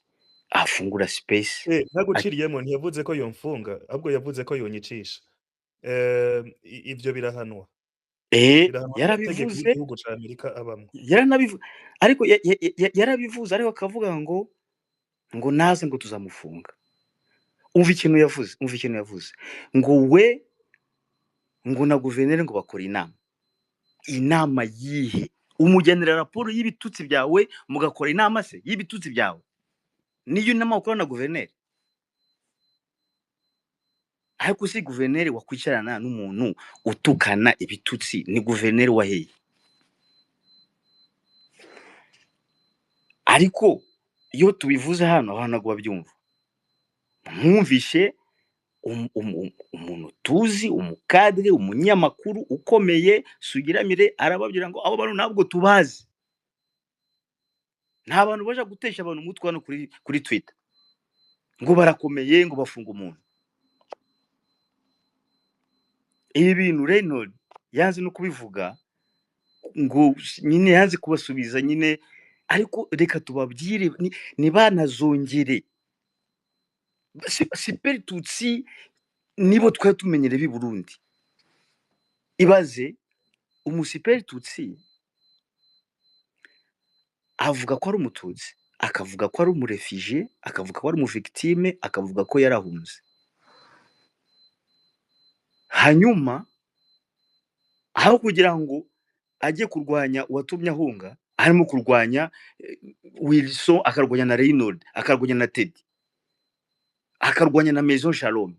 Afungura space. Ntaguciriyemo, ntiyavuze ko yomfunga, ahubwo yavuze ko yonyicisha. Ivyo birahanwa. Birahanwa n'amategeko Yarabivuze. y'igihugu ca Amerika abamwo. Yaranabivuze, ariko yarabivuze, ariko akavuga ngo naze ngo tuzamufunga. Umva ikintu yavuze, umva ikintu yavuze, ngo we ngo na guverineri ngo bakora inama. Inama yihe? Umugenera raporo y'ibitutsi byawe, mugakora inama se y'ibitutsi byawe? Niyo nama ukora na guverineri? Ariko si guverineri wakwicarana n'umuntu utukana ibitutsi, ni guverineri waheye? Ariko iyo tubivuze hano, abantu ntabwo babyumva. Mwumvishe umuntu tuzi, umukadre, umunyamakuru ukomeye Sugiramire, arababwira ngo abo bantu ntabwo tubazi, nta bantu baje gutesha abantu umutwe hano kuri Twitter ngo barakomeye, ngo bafunga umuntu. Ibi bintu Reynold yanze no kubivuga, ngo nyine yanze kubasubiza nyine. Ariko reka tubabwire, ntibanazongere. Siperi Tutsi nibo twari tumenyereye b'i Burundi. Ibaze umusiperi Tutsi avuga ko ari umututsi, akavuga ko ari umurefije, akavuga ko ari umuvictime, akavuga ko yarahunze. Hanyuma aho kugira ngo ajye kurwanya uwatumye ahunga, arimo kurwanya Wilson, akarwanya na Reynold, akarwanya na Teddy, akarwanya na Maison Shalom,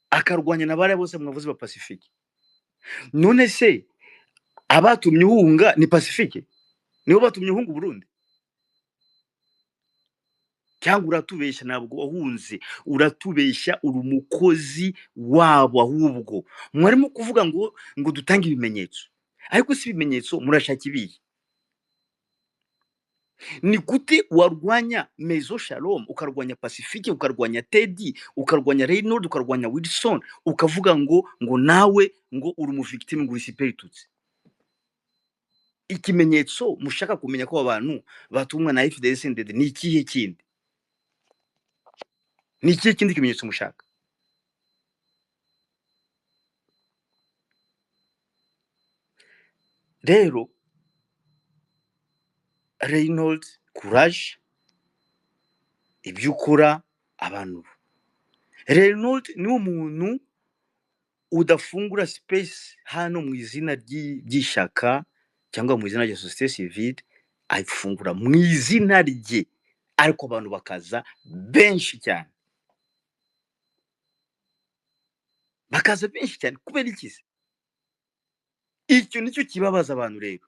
akarwanya na bariya bose mwavuze ba Pacifique. None se abatumye uhunga ni Pacifique? Nibo batumye uhunga Burundi? Cyangwa uratubeshya? Ntabwo wahunze, uratubeshya, uri umukozi wabo. Ahubwo mwarimo kuvuga ngo dutange ibimenyetso, ariko si ibimenyetso murashaka ibihe? Ni gute warwanya Maison Shalom, ukarwanya Pacifique, ukarwanya Teddy, ukarwanya Reynold, ukarwanya Wilson, ukavuga ngo nawe ngo uri umuvictime, ngo uri super Tutsi? Ikimenyetso mushaka kumenya ko abantu batumwa na FDC ndede ni ikihe kindi? Ni ikihe kindi kimenyetso mushaka? Rero Reynold, courage, ibyo ukora abantu. Reynold ni umuntu udafungura space hano mu izina ry'ishyaka cyangwa mu izina rya société civile, ayifungura mu izina rye, ariko abantu bakaza benshi cyane, bakaza benshi cyane. Kubera iki se? Icyo nicyo kibabaza abantu rero.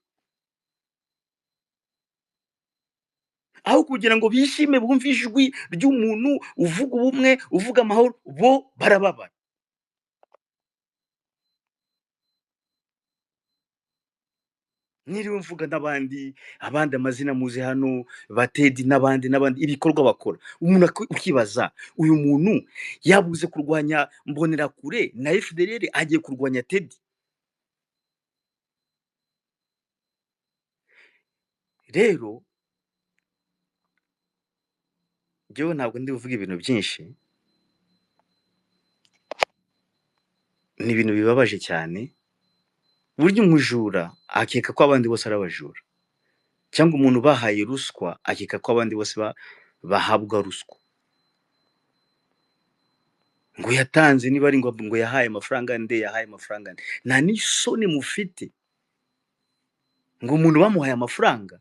Aho kugira ngo bishime bumve ijwi ry'umuntu uvuga ubumwe, uvuga amahoro, bo barababara. Niriwe mvuga n'abandi, abandi amazina muzi hano, batedi n'abandi n'abandi, ibikorwa bakora, umuntu ukibaza uyu muntu yabuze kurwanya Mbonerakure na FDLR, agiye kurwanya Teddy. Rero njyewe ntabwo ndi buvuge ibintu byinshi, ni ibintu bibabaje cyane. Burya umujura akeka ko abandi bose ari abajura, cyangwa umuntu bahaye ruswa akeka ko abandi bose bahabwa ruswa, ngo yatanze niba ari ngo yahaye amafaranga nde, yahaye amafaranga nde. Nta n'isoni mufite ngo umuntu bamuhaye amafaranga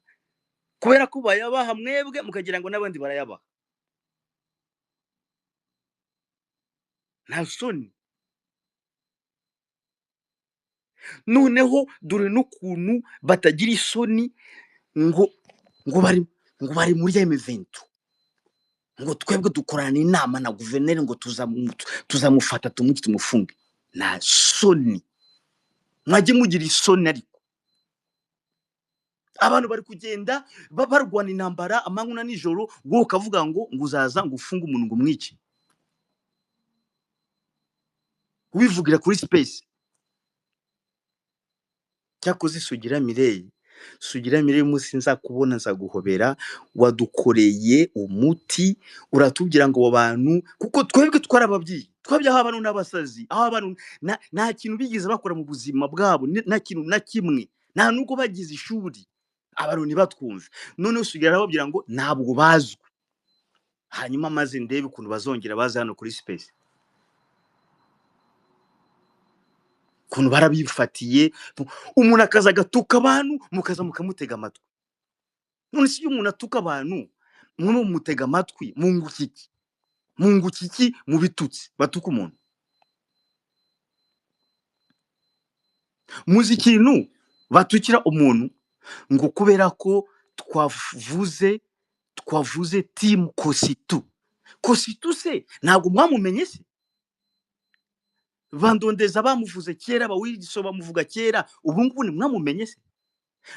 kubera ko bayabaha mwebwe mukagira ngo n'abandi barayabaha. Nta soni. Noneho dore n'ukuntu batagira isoni, ngo bari muri M23, ngo twebwe dukorana inama na guverineri ngo tuzamufata tumuki tumufunge. Nta soni, mwajye mugira isoni. Ariko abantu bari kugenda barwana intambara amanywa na nijoro, wowe ukavuga ngo uzaza ngo ufunge umuntu ngo umwice, wivugira kuri space. Cyakoze Sugira Mireille Sugira Mireille, umunsi nzakubona nzaguhobera. Wadukoreye umuti, uratubwira ngo abo bantu, kuko twebwe twarababwiye, twabye aho abantu n'abasazi, aho abantu nta kintu bigeze bakora mu buzima bwabo, nta kintu na kimwe, nta nubwo bagize ishuri, abantu ntibatwumve. Noneho Sugira arababwira ngo ntabwo bazwi. Hanyuma maze ndebe ukuntu bazongera baza hano kuri space, ukuntu barabifatiye. Umuntu akaza agatuka abantu, mukaza mukamutega amatwi. None se iyo umuntu atuka abantu mwe mumutega amatwi, munguka iki? Munguka iki mu bitutsi batuka umuntu? Muzi ikintu batukira umuntu ngo kubera ko twavuze timu kositu. Kositu se ntabwo mwamumenye se? Bandondeza bamuvuze kera, bawiriso bamuvuga kera, ubu ngubu ntimwamumenye se?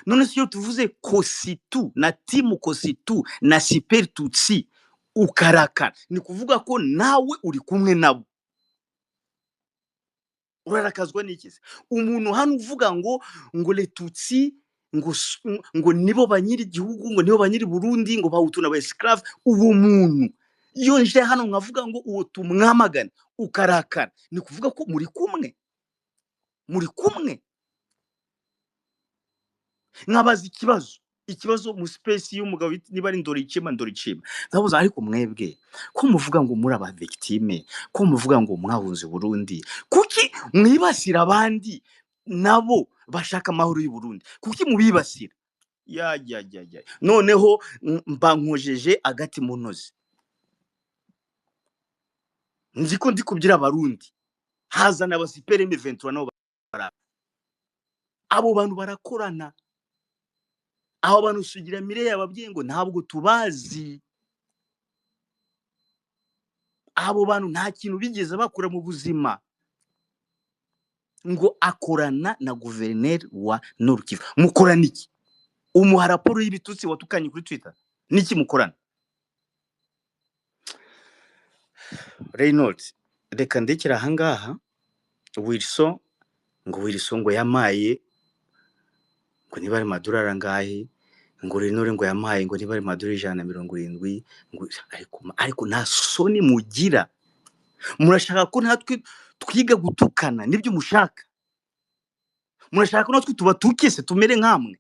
None se iyo tuvuze kositu na timu kositu na siperi tutsi ukarakara, ni kuvuga ko nawe uri kumwe nabo. Urarakazwa n'iki se? Umuntu hano uvuga ngo letutsi ngo nibo banyiri igihugu, ngo nibo banyiri Burundi, ngo bahutu na ba esclave, uwo muntu iyo nje hano nkavuga ngo uwo tumwamagana ukarakara, ni kuvuga ko muri kumwe, muri kumwe. Nkabaza ikibazo mu space y'umugabo niba ari Ndoricima, Ndoricima, ndabuza, ariko mwebwe ko muvuga ngo muri aba victime, ko muvuga ngo mwahunze Burundi, kuki mwibasira abandi nabo bashaka amahoro y'u Burundi? Kuki mubibasira? Ya ya ya ya, noneho mba nkojeje agati mu ntozi, nzi ko ndi kubyira Abarundi, hazana abasipere M23 nabo bara, abo bantu barakorana. Abo bantu Sugira Mireille yababwiye ngo ntabwo tubazi, abo bantu nta kintu bigeze bakora mu buzima, ngo akorana na guverineri wa Nord Kivu. Mukorana iki? Umuha raporo y'ibitutsi watukanye kuri Twitter, niki mukorana? Reynolds, reka ndekera ahangaha. Wilson ngo Wilson ngo yamaye ngo niba ari amadolari angahe, ngo Reynolds ngo yamaye ngo niba ari amadolari 170, ngo ariko nta soni mugira. Murashaka ko natwe twiga gutukana, nibyo mushaka? Murashaka ko natwe tubatuke se tumere nkamwe?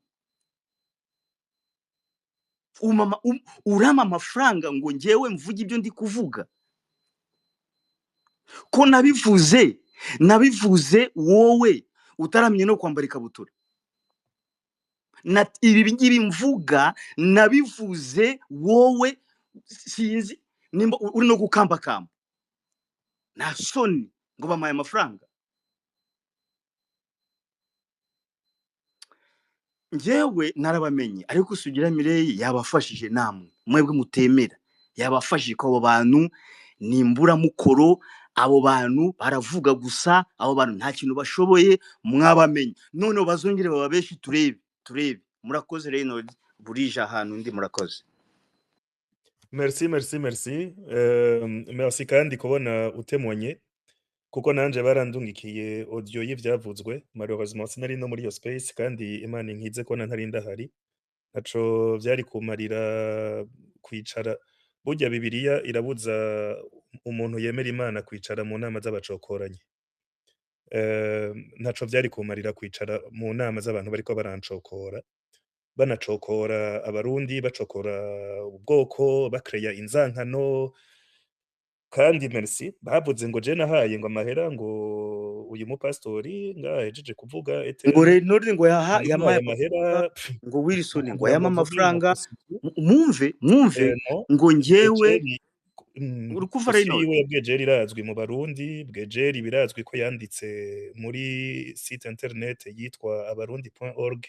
Umama urama amafaranga ngo njyewe mvuge ibyo ndi kuvuga, ko nabivuze wowe utaramye no kwambara ikabutura. Na ibi ngibi mvuga nabivuze wowe sinzi nimba uri no gukambakamba. Nta soni ngo bamaye amafaranga. Njyewe narabamenye, ariko Sugira Mireille yabafashije namwe mwebwe mutemera, yabafashije ko abo bantu ni imburamukoro, abo bantu baravuga gusa, abo bantu nta kintu bashoboye, mwabamenye. Noneho bazongere bababeshi, turebe turebe. Murakoze Reynolds, burije ahantu ndi, murakoze. Merci, merci, merci. Merci kandi kubona utemonye, kuko nanje barandungikiye audio y'ivyavuzwe. Malheureusement sinari no muri iyo space, kandi Imana inkize ko ntari ndahari. Ntaco vyari kumarira kwicara. Burya Bibiliya irabuza umuntu yemera Imana kwicara mu nama z'abacokoranyi. Ntaco vyari kumarira kwicara mu nama z'abantu bariko barancokora, banacokora Abarundi, bacokora ubwoko, bakreya inzankano. Kandi merci, bavuze ngo je nahaye ngo amahera ngo uyu mupastori ngahejeje kuvuga Ngo Etienne, Reynolds ngo yaha ngo yamaye namuhaye amafaranga, amahera ngo Wilson ngo kugira yama ngo mvuge ngo amafaranga. kositu. Mwumve mwumve No, ngo njyewe Bwejeri, uri kuva dosiye Reynolds yiwe ya Bwejeri irazwi mu Barundi. Bwejeri birazwi ko yanditse muri site internet yitwa abarundi.org,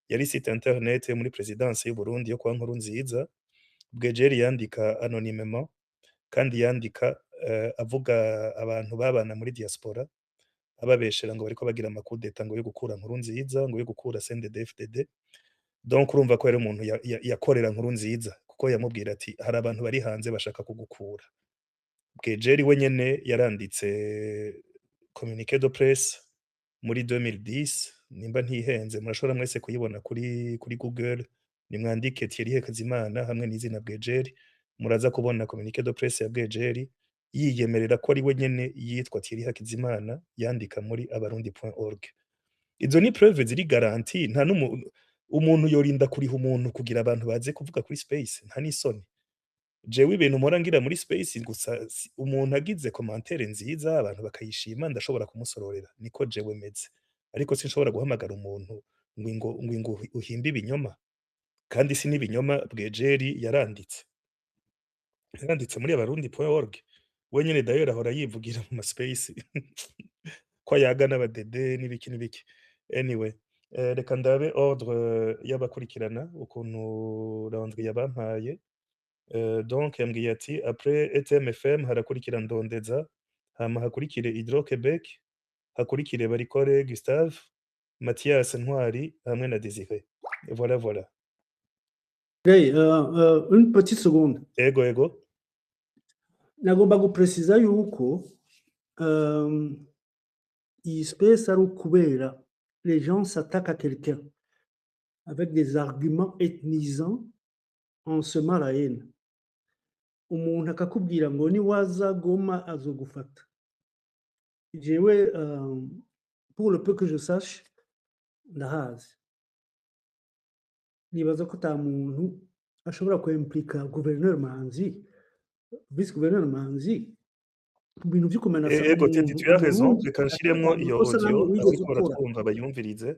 yari site internet yo muri presidence y'u Burundi yo kwa Nkurunziza. Bwejeri yandika anonymement, kandi yandika avuga abantu babana muri diaspora, ababeshera ngo bariko bagira amakudeta ngo yo gukura Nkurunziza, ngo yo gukura CNDD-FDD. Donc urumva ko yari umuntu yakorera Nkurunziza, kuko yamubwira ati hari abantu bari hanze bashaka kugukura. Bwejeri we nyene yaranditse communiqué de presse muri 2010. Nimba ntihenze, murashobora mwese kuyibona kuri Google. Nimwandike Thierry Hakizimana hamwe n'izina Bwejeri, muraza kubona communiqué de presse ya Bwejeri yiyemerera ko ari we nyene yitwa Thierry Hakizimana yandika muri abarundi.org. Izo ni preuve ziri garantie. Nta n'umuntu umuntu yorinda kuriha umuntu kugira abantu baze kuvuga kuri space. Nta n'isoni. Jewe ibintu mpora ngira muri space gusa, umuntu agize commentaire nziza, abantu bakayishima, ndashobora kumusororera. Niko jewe meze, ariko sinshobora guhamagara umuntu ngo uhimbe ibinyoma. Kandi si n'ibinyoma, Bwejeri yaranditse muri abarundi.org. We nyene d'ailleurs ahora yivugira mu ma space ko ayaga n'abadede n'ibiki n'ibiki. Anyway, reka ndabe ordre y'abakurikirana ukuntu Landry yabampaye. Donc yambwiye ati après ETMFM harakurikira Ndondeza, hama hakurikire Hydro Quebec, hakurikire Barikore Gustave, Mathias Ntwari hamwe na Désiré. Voilà, voilà. Hey, une petite seconde. Ego. Nagomba gupresiza yuko iyi space ari ukubera les gens s'attaquent à quelqu'un avec des arguments ethnisants en semant la haine. Umuntu akakubwira ngo niwaza Goma azogufata. Jewe, pour le peu que je sache, ndahazi, nibaza ko ata muntu ashobora kwimplika gouverneur Manzi, vice gouverneur Manzi, mu bintu vyo kumenasa Ego Teddy, umuntu tu as raison. Umurundi Reka nshiremwo ata iyo makosa namwe audio, wigeze abariko ukora. baratwumva bayumvirize.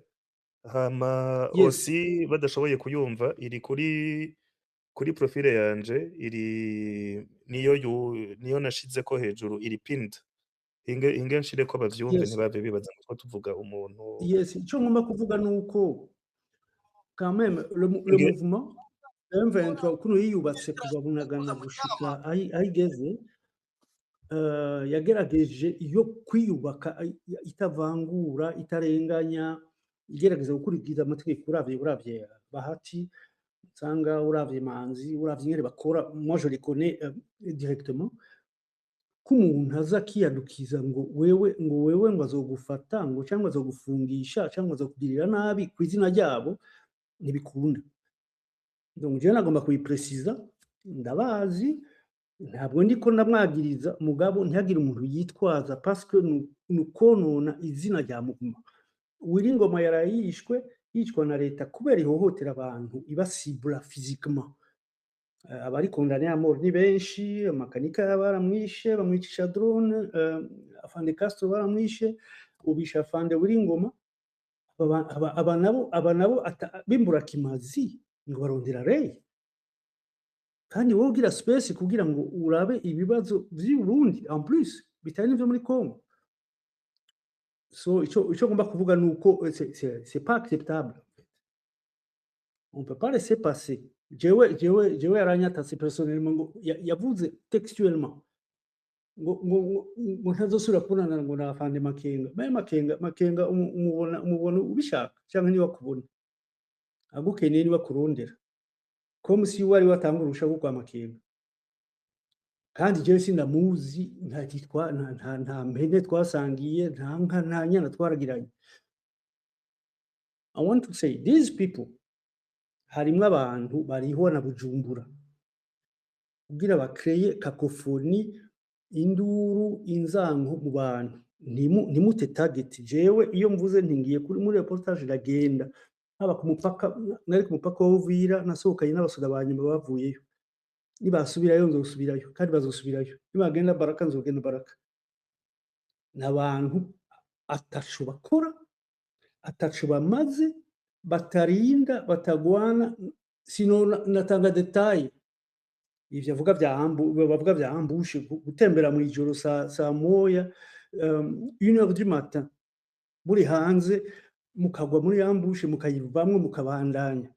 Hama aussi badashoboye kuyumva, iri kuri profile yanje, iri niyo niyo nashizeko hejuru, iri pinned. Hinge nshireko bavyumve, ntibave bibaza ngo tuvuga umuntu. Yes, icyo ngomba kuvuga ni uko quand même le Hinge mouvement M23 ukuntu yiyubatse kuva Bunagana gushika aho igeze, yagerageje iyo kwiyubaka itavangura, itarenganya, igerageza gukurikiza amategeko. Uravye Bahati usanga, uravye Manzi, uravye ingene bakora, moi je les connais directement, ko umuntu aza akiyadukiza ngo wewe ngo azogufata, ngo cyangwa azogufungisha, cyangwa azokugirira nabi ku izina ryabo, ntibikunda. Donc jewe nagomba kubipresiza. Ndabazi, ntabwo ndiko ndamwagiriza, mugabo ntihagire umuntu yitwaza, parce que ni ukonona izina rya muguma. Wiringoma yaraye yishwe, yicwa na leta kubera ihohotera abantu, ibasibura physiquement. Abari condamnés à mort ni benshi. Makanika baramwishe, bamwicisha drone. Afande Castro baramwishe, ubisha afande Wiringoma. Aba nabo b'imburakimazi ngo barondera rey. Kandi wowe ugira space kugira ngo urabe ibibazo vy'i Burundi, en plus bitari n'ivyo muri Congo. So ico ngomba kuvuga ni uko c'est pas acceptable, on peut pas laisser passer. Jewe yaranyatatse personnellement, ngo yavuze textuellement ngo ntazosubira kubonana ngo na afande Makenga. Maye Makenga umubona ubishaka cyangwa niba akubona agukeneye, niba akurondera, comme si wari watanga urusha rwo kwa Makenga. Kandi jewe sindamuzi, nta titwa nta mpene twasangiye, nta nka, nta nyana twaragiranye. I want to say these people, harimwo abantu bariho na Bujumbura kugira bakreye cacophonie, induru, inzanko mu bantu. Ntimute target. Jewe iyo mvuze nti ngiye kuri muri reportage, ndagenda haba ku mupaka. Nari ku mupaka wa Uvira, nasohokanye n'abasoda ba nyuma bavuyeyo. Nibasubirayo nzosubirayo, kandi bazosubirayo. Nibagenda Baraka nzogenda Baraka. N'abantu ataco bakora, ataco bamaze, batarinda, batagwana. Sino natanga détail ivyo avuga vya bavuga vya ambush, gutembera mu ijoro saa 1, 1h du matin, muri hanze, mukagwa muri ambush, mukayivamwo, mukabandanya.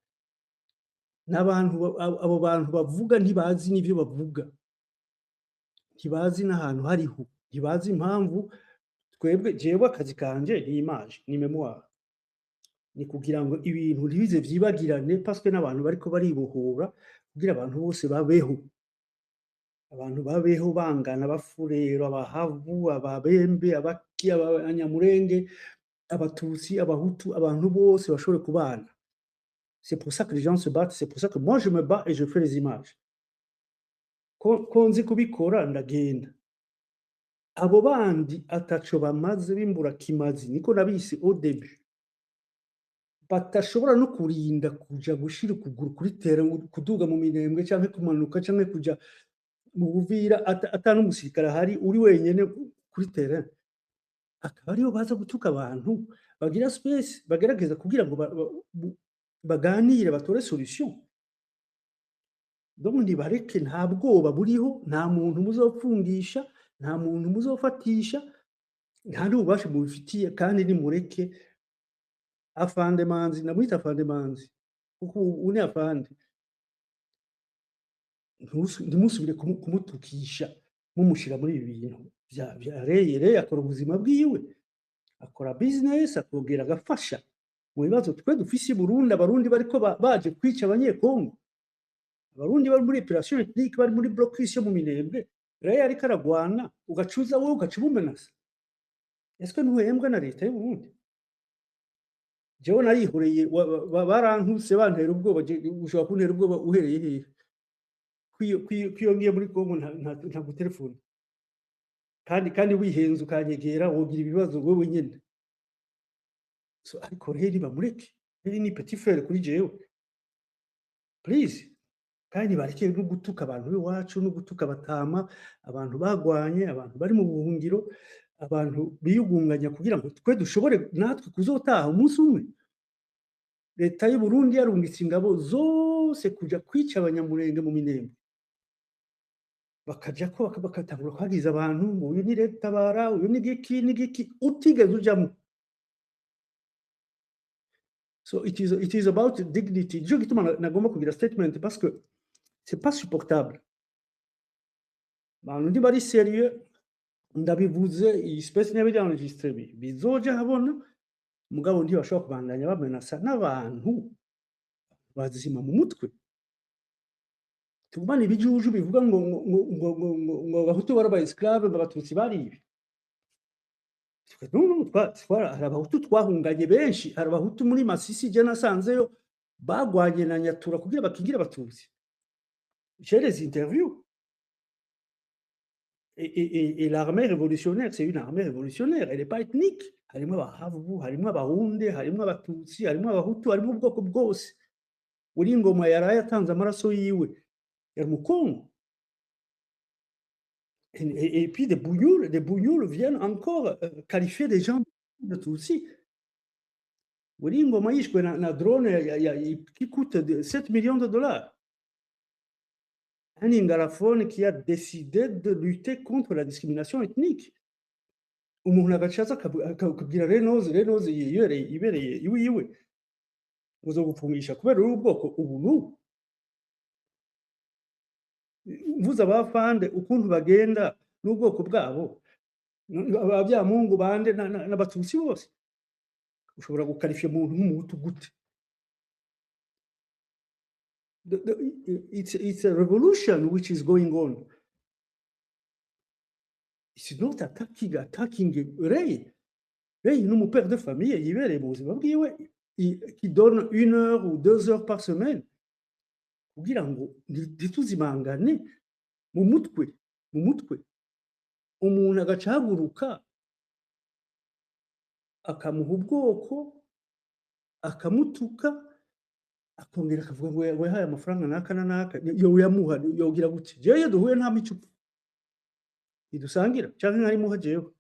N'abantu abo bantu bavuga ntibazi n'ivyo bavuga, ntibazi n'ahantu hariho, ntibazi impamvu. Twebwe, jewe akazi kanje ni image, ni mémoire, ni kugira ngo ibintu ntibize vyibagirane, parce que n'abantu bariko baribohora kugira abantu bose babeho, abantu babeho bangana, abafurero, abahavu, ababembe, abaki, abanyamurenge. Abatutsi, Abahutu, abantu bose bashobore kubana. C'est pour ça que les gens se battent, c'est pour ça que moi je me bats et je fais les images. Ko nzi kubikora, ndagenda. Abo bandi ataco bamaze, bimbura kimazi, niko nabise au début, batashobora no kurinda kuja gushira ukuguru kuri terrain, kuduga mu Minembwe canke kumanuka canke kuja mu Buvira ata n'umusirikare ahari, uri wenyene kuri terrain, akaba ariyo baza gutuka abantu bagira space, bagerageza kugira ngo baganire, batore solution. Donc nibareke, nta bwoba buriho, nta muntu muzopfungisha, nta muntu muzofatisha, nta n'ububasha mubifitiye. Kandi nimureke afande Manzi, ndamwita afande Manzi kuko ubu ni afande, ntimusubire kumutukisha, mumushira muri ibi bintu vya Reye. Reye akora ubuzima bwiwe, akora business, akongera agafasha mu bibazo twe dufise i Burundi. Abarundi bariko baje kwica Abanyekongo, Abarundi bari muri opération ethnique, bari muri blocus yo mu Minembwe, Reye ariko aragwana, ugacuza wowe ugaca umumenasa. Est-ce que ntuhembwa na leta y'u Burundi? Jewe narihoreye, barantutse, bantera ubwoba. Ushobora kuntera ubwoba uhereye hehe? Kwiyo ngiye muri Kongo nta gutelefona, kandi wihenze ukanyegera wogira ibibazo wewe nyene. So ariko rero bamureke, rero ni petit frère kuri jewe, please. Kandi bareke no gutuka abantu b'iwacu, no gutuka abatama, abantu bagwanye, abantu bari mu buhungiro, abantu biyugunganya kugira ngo twe dushobore natwe kuzotaha umunsi umwe. Leta y'u Burundi yarungitse ingabo zose kuja kwica Abanyamurenge mu Minembwe, bakaja ko bakatangura kwagiza abantu ngo uyu ni Leta tabara, uyu ni giki n'igiki, utigeze ujamo. So it is about dignity. Nico gituma nagomba kugira statement, parce que c'est pas supportable. Abantu ntibari sérieux. Ndabivuze, iyi space niba enregistré, bizoja habona. Mugabo ntibashobora kubandanya bamenasa n'abantu bazima mu mutwe. Tugumane ibijuju bivuga ngo Abahutu bari aba esclave, ngo Abatutsi bari ibi. No, no, hari Abahutu twahunganye benshi, hari Abahutu muri Masisi je nasanzeyo bagwanye na Nyatura kugira bakingire Abatutsi. J'ai les interviews. Et l'armée révolutionnaire, c'est une armée révolutionnaire, elle n'est pas ethnique. Harimo Abahavu, harimo Abahunde, harimo Abatutsi, harimo Abahutu, harimo ubwoko bwose. Uri ingoma yaraye atanze amaraso yiwe yari Umukongo. Et puis des bougnoules viennent encore qualifier des gens de Tutsi. Uri ingoma yishwe na drone qui coûte 7 millions de dollars. Un Ingalafone qui a décidé de lutter contre la discrimination ethnique. Umuntu agaca aza akabwira Renoze, Renoze yibereye ibereye iwe iwe, uzogufungisha kubera uri ubwoko ubu n'ubu. Mvuze abafande ukuntu bagenda n'ubwoko bwabo, Ababyamungu bande n'Abatutsi bose, ushobora gukarifiya umuntu nk'Umuhutu gute? It's a revolution which is going on. It's not attacking Ray. Ray ni umu père de famille yibereye mu buzima bwiwe, qui donne 1 heure ou 2 heures par semaine kugira ngo ntituzimangane mu mutwe, mu mutwe. Umuntu agaca ahaguruka akamuha ubwoko, akamutuka, akongera akavuga ngo yahaye amafaranga naka na naka. Yo yamuha yogira gute? Jewe iyo duhuye nta micupa idusangira canke nkarimuha jewe.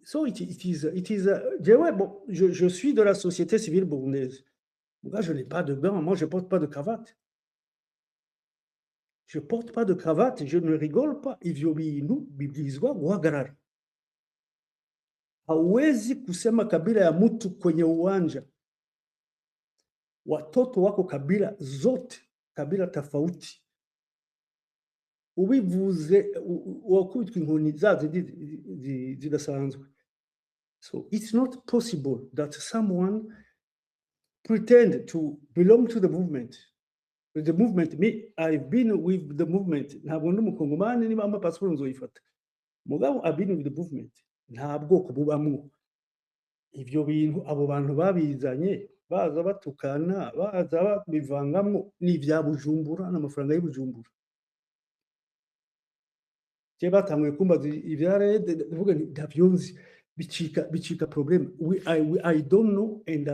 So it is jewe, bon, je suis de la société civile burundaise. Moi, je n'ai pas de gants, moi je porte pas de cravate, je porte pas de cravate, je ne rigole pas. Ivyo bintu bibwirizwa guhagarara. Hauwezi kusema kabila ya mtu kwenye uwanja. Watoto wako kabila zote, kabila tofauti. Ubivuze wakubitwa inkoni za zindi zidasanzwe. So it's not possible that someone pretend to belong to the movement. The movement, me, I've been with the movement. Ntabwo ndi Umukongomani, niba ampa passport nzoyifata. Mugabo I've been with the movement. Nta bwoko bubamwo. Ivyo bintu abo bantu babizanye, baza batukana, baza babivangamwo, ni ivya Bujumbura n'amafaranga y'Ibujumbura. Je batanguye kumbaza ivya RED, ndavuga nti ntavyo nzi, bicika problème. I don't know and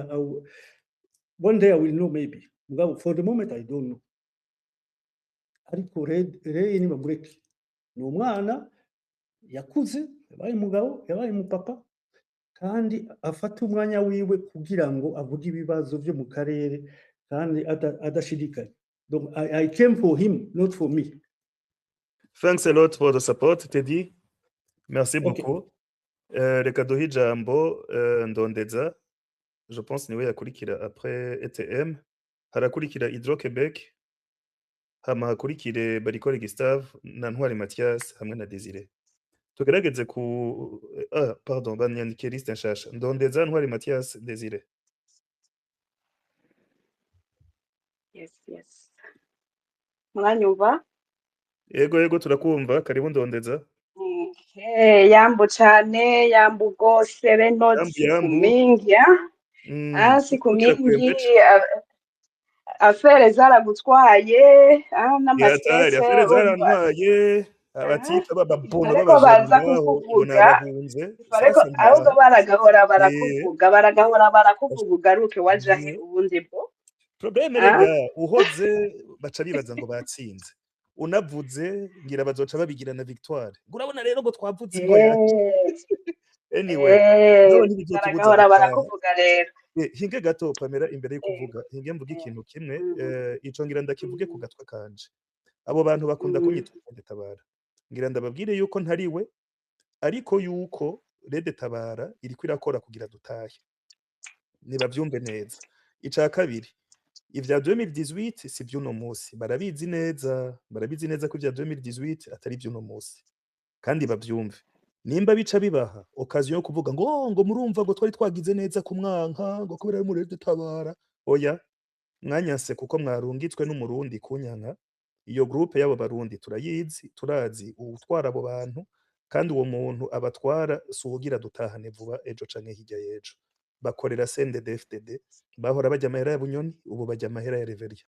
one day I will know maybe. Mugabo for the moment I don't know. Ariko RED Ray nibamureke, ni umwana yakuze, yabaye umugabo, yabaye umupapa, kandi afata umwanya wiwe kugira ngo avuge ibibazo vyo mu karere kandi adashidikanya. Donc I came for him, not for me. Thanks a lot for the support, Teddy. Merci beaucoup. Reka duhe ijambo Ndondeza. Je pense niwe yakurikira après ETM. Harakurikira Hydro Québec. Hama hakurikire Barikore Gustave na Ntwari Mathias hamwe na Desire. Tugerageze ku, ah, pardon, banyandikiye liste nshasha. Ndondeza, Ntwari Mathias, Desire. Yes. Muranyumva? Yego, turakumva. Karibu Ndondeza. Okay, yambo cane, yambo gose reno. Yambu siku yambu. mingi ah? Ah, siku Ukira mingi kwembeje. Affaires zaragutwaye, ah, Yatari n'amasese affaires urumva. zarantwaye, abatipe b'ababono Ariko baza b'abajama ngaho ngo kukuvuga nabahunze. ariko Sasa ahubwo ndaha baragahora barakuvuga, baragahora barakuvuga, ugaruke wajahe ubundi bwo Problème ah? rega, uhoze baca bibaza ngo batsinze, unavuze ngira bazoca babigira na victoire, ngo urabona rero ngo twavuze ngo yaje. Anyway, nawe ntibizotubuza baragahora gutaha. Barakuvuga rero. Hinge gato Pamela, imbere yo kuvuga hinge mvuge ikintu kimwe. Ico ngira ndakivuge ku gatwe kanje. Abo bantu bakunda kunyita Tabara, ngira ndababwire yuko ntariwe, ariko yuko RED Tabara iriko irakora kugira dutahe, nibavyumve neza. Ica kabiri, ivya 2018 si vy'uno musi, barabizi neza, barabizi neza ko ivya 2018 atari vy'uno musi, kandi bavyumve. Nimba bica bibaha occasion yo kuvuga ngo "Oh, ngo murumva ngo twari twagize neza kumwanka ngo kubera ari muri RED Tabara", oya, mwanyanse kuko mwarungitswe n'Umurundi kunyanka. Iyo groupe y'abo Barundi turayizi, turazi uwutwara abo bantu, kandi uwo muntu abatwara si uwugira dutahane vuba ejo canke hirya y'ejo. Bakorera CNDD-FDD, bahora barya amahera ya Bunyoni, ubu barya amahera ya Reveria.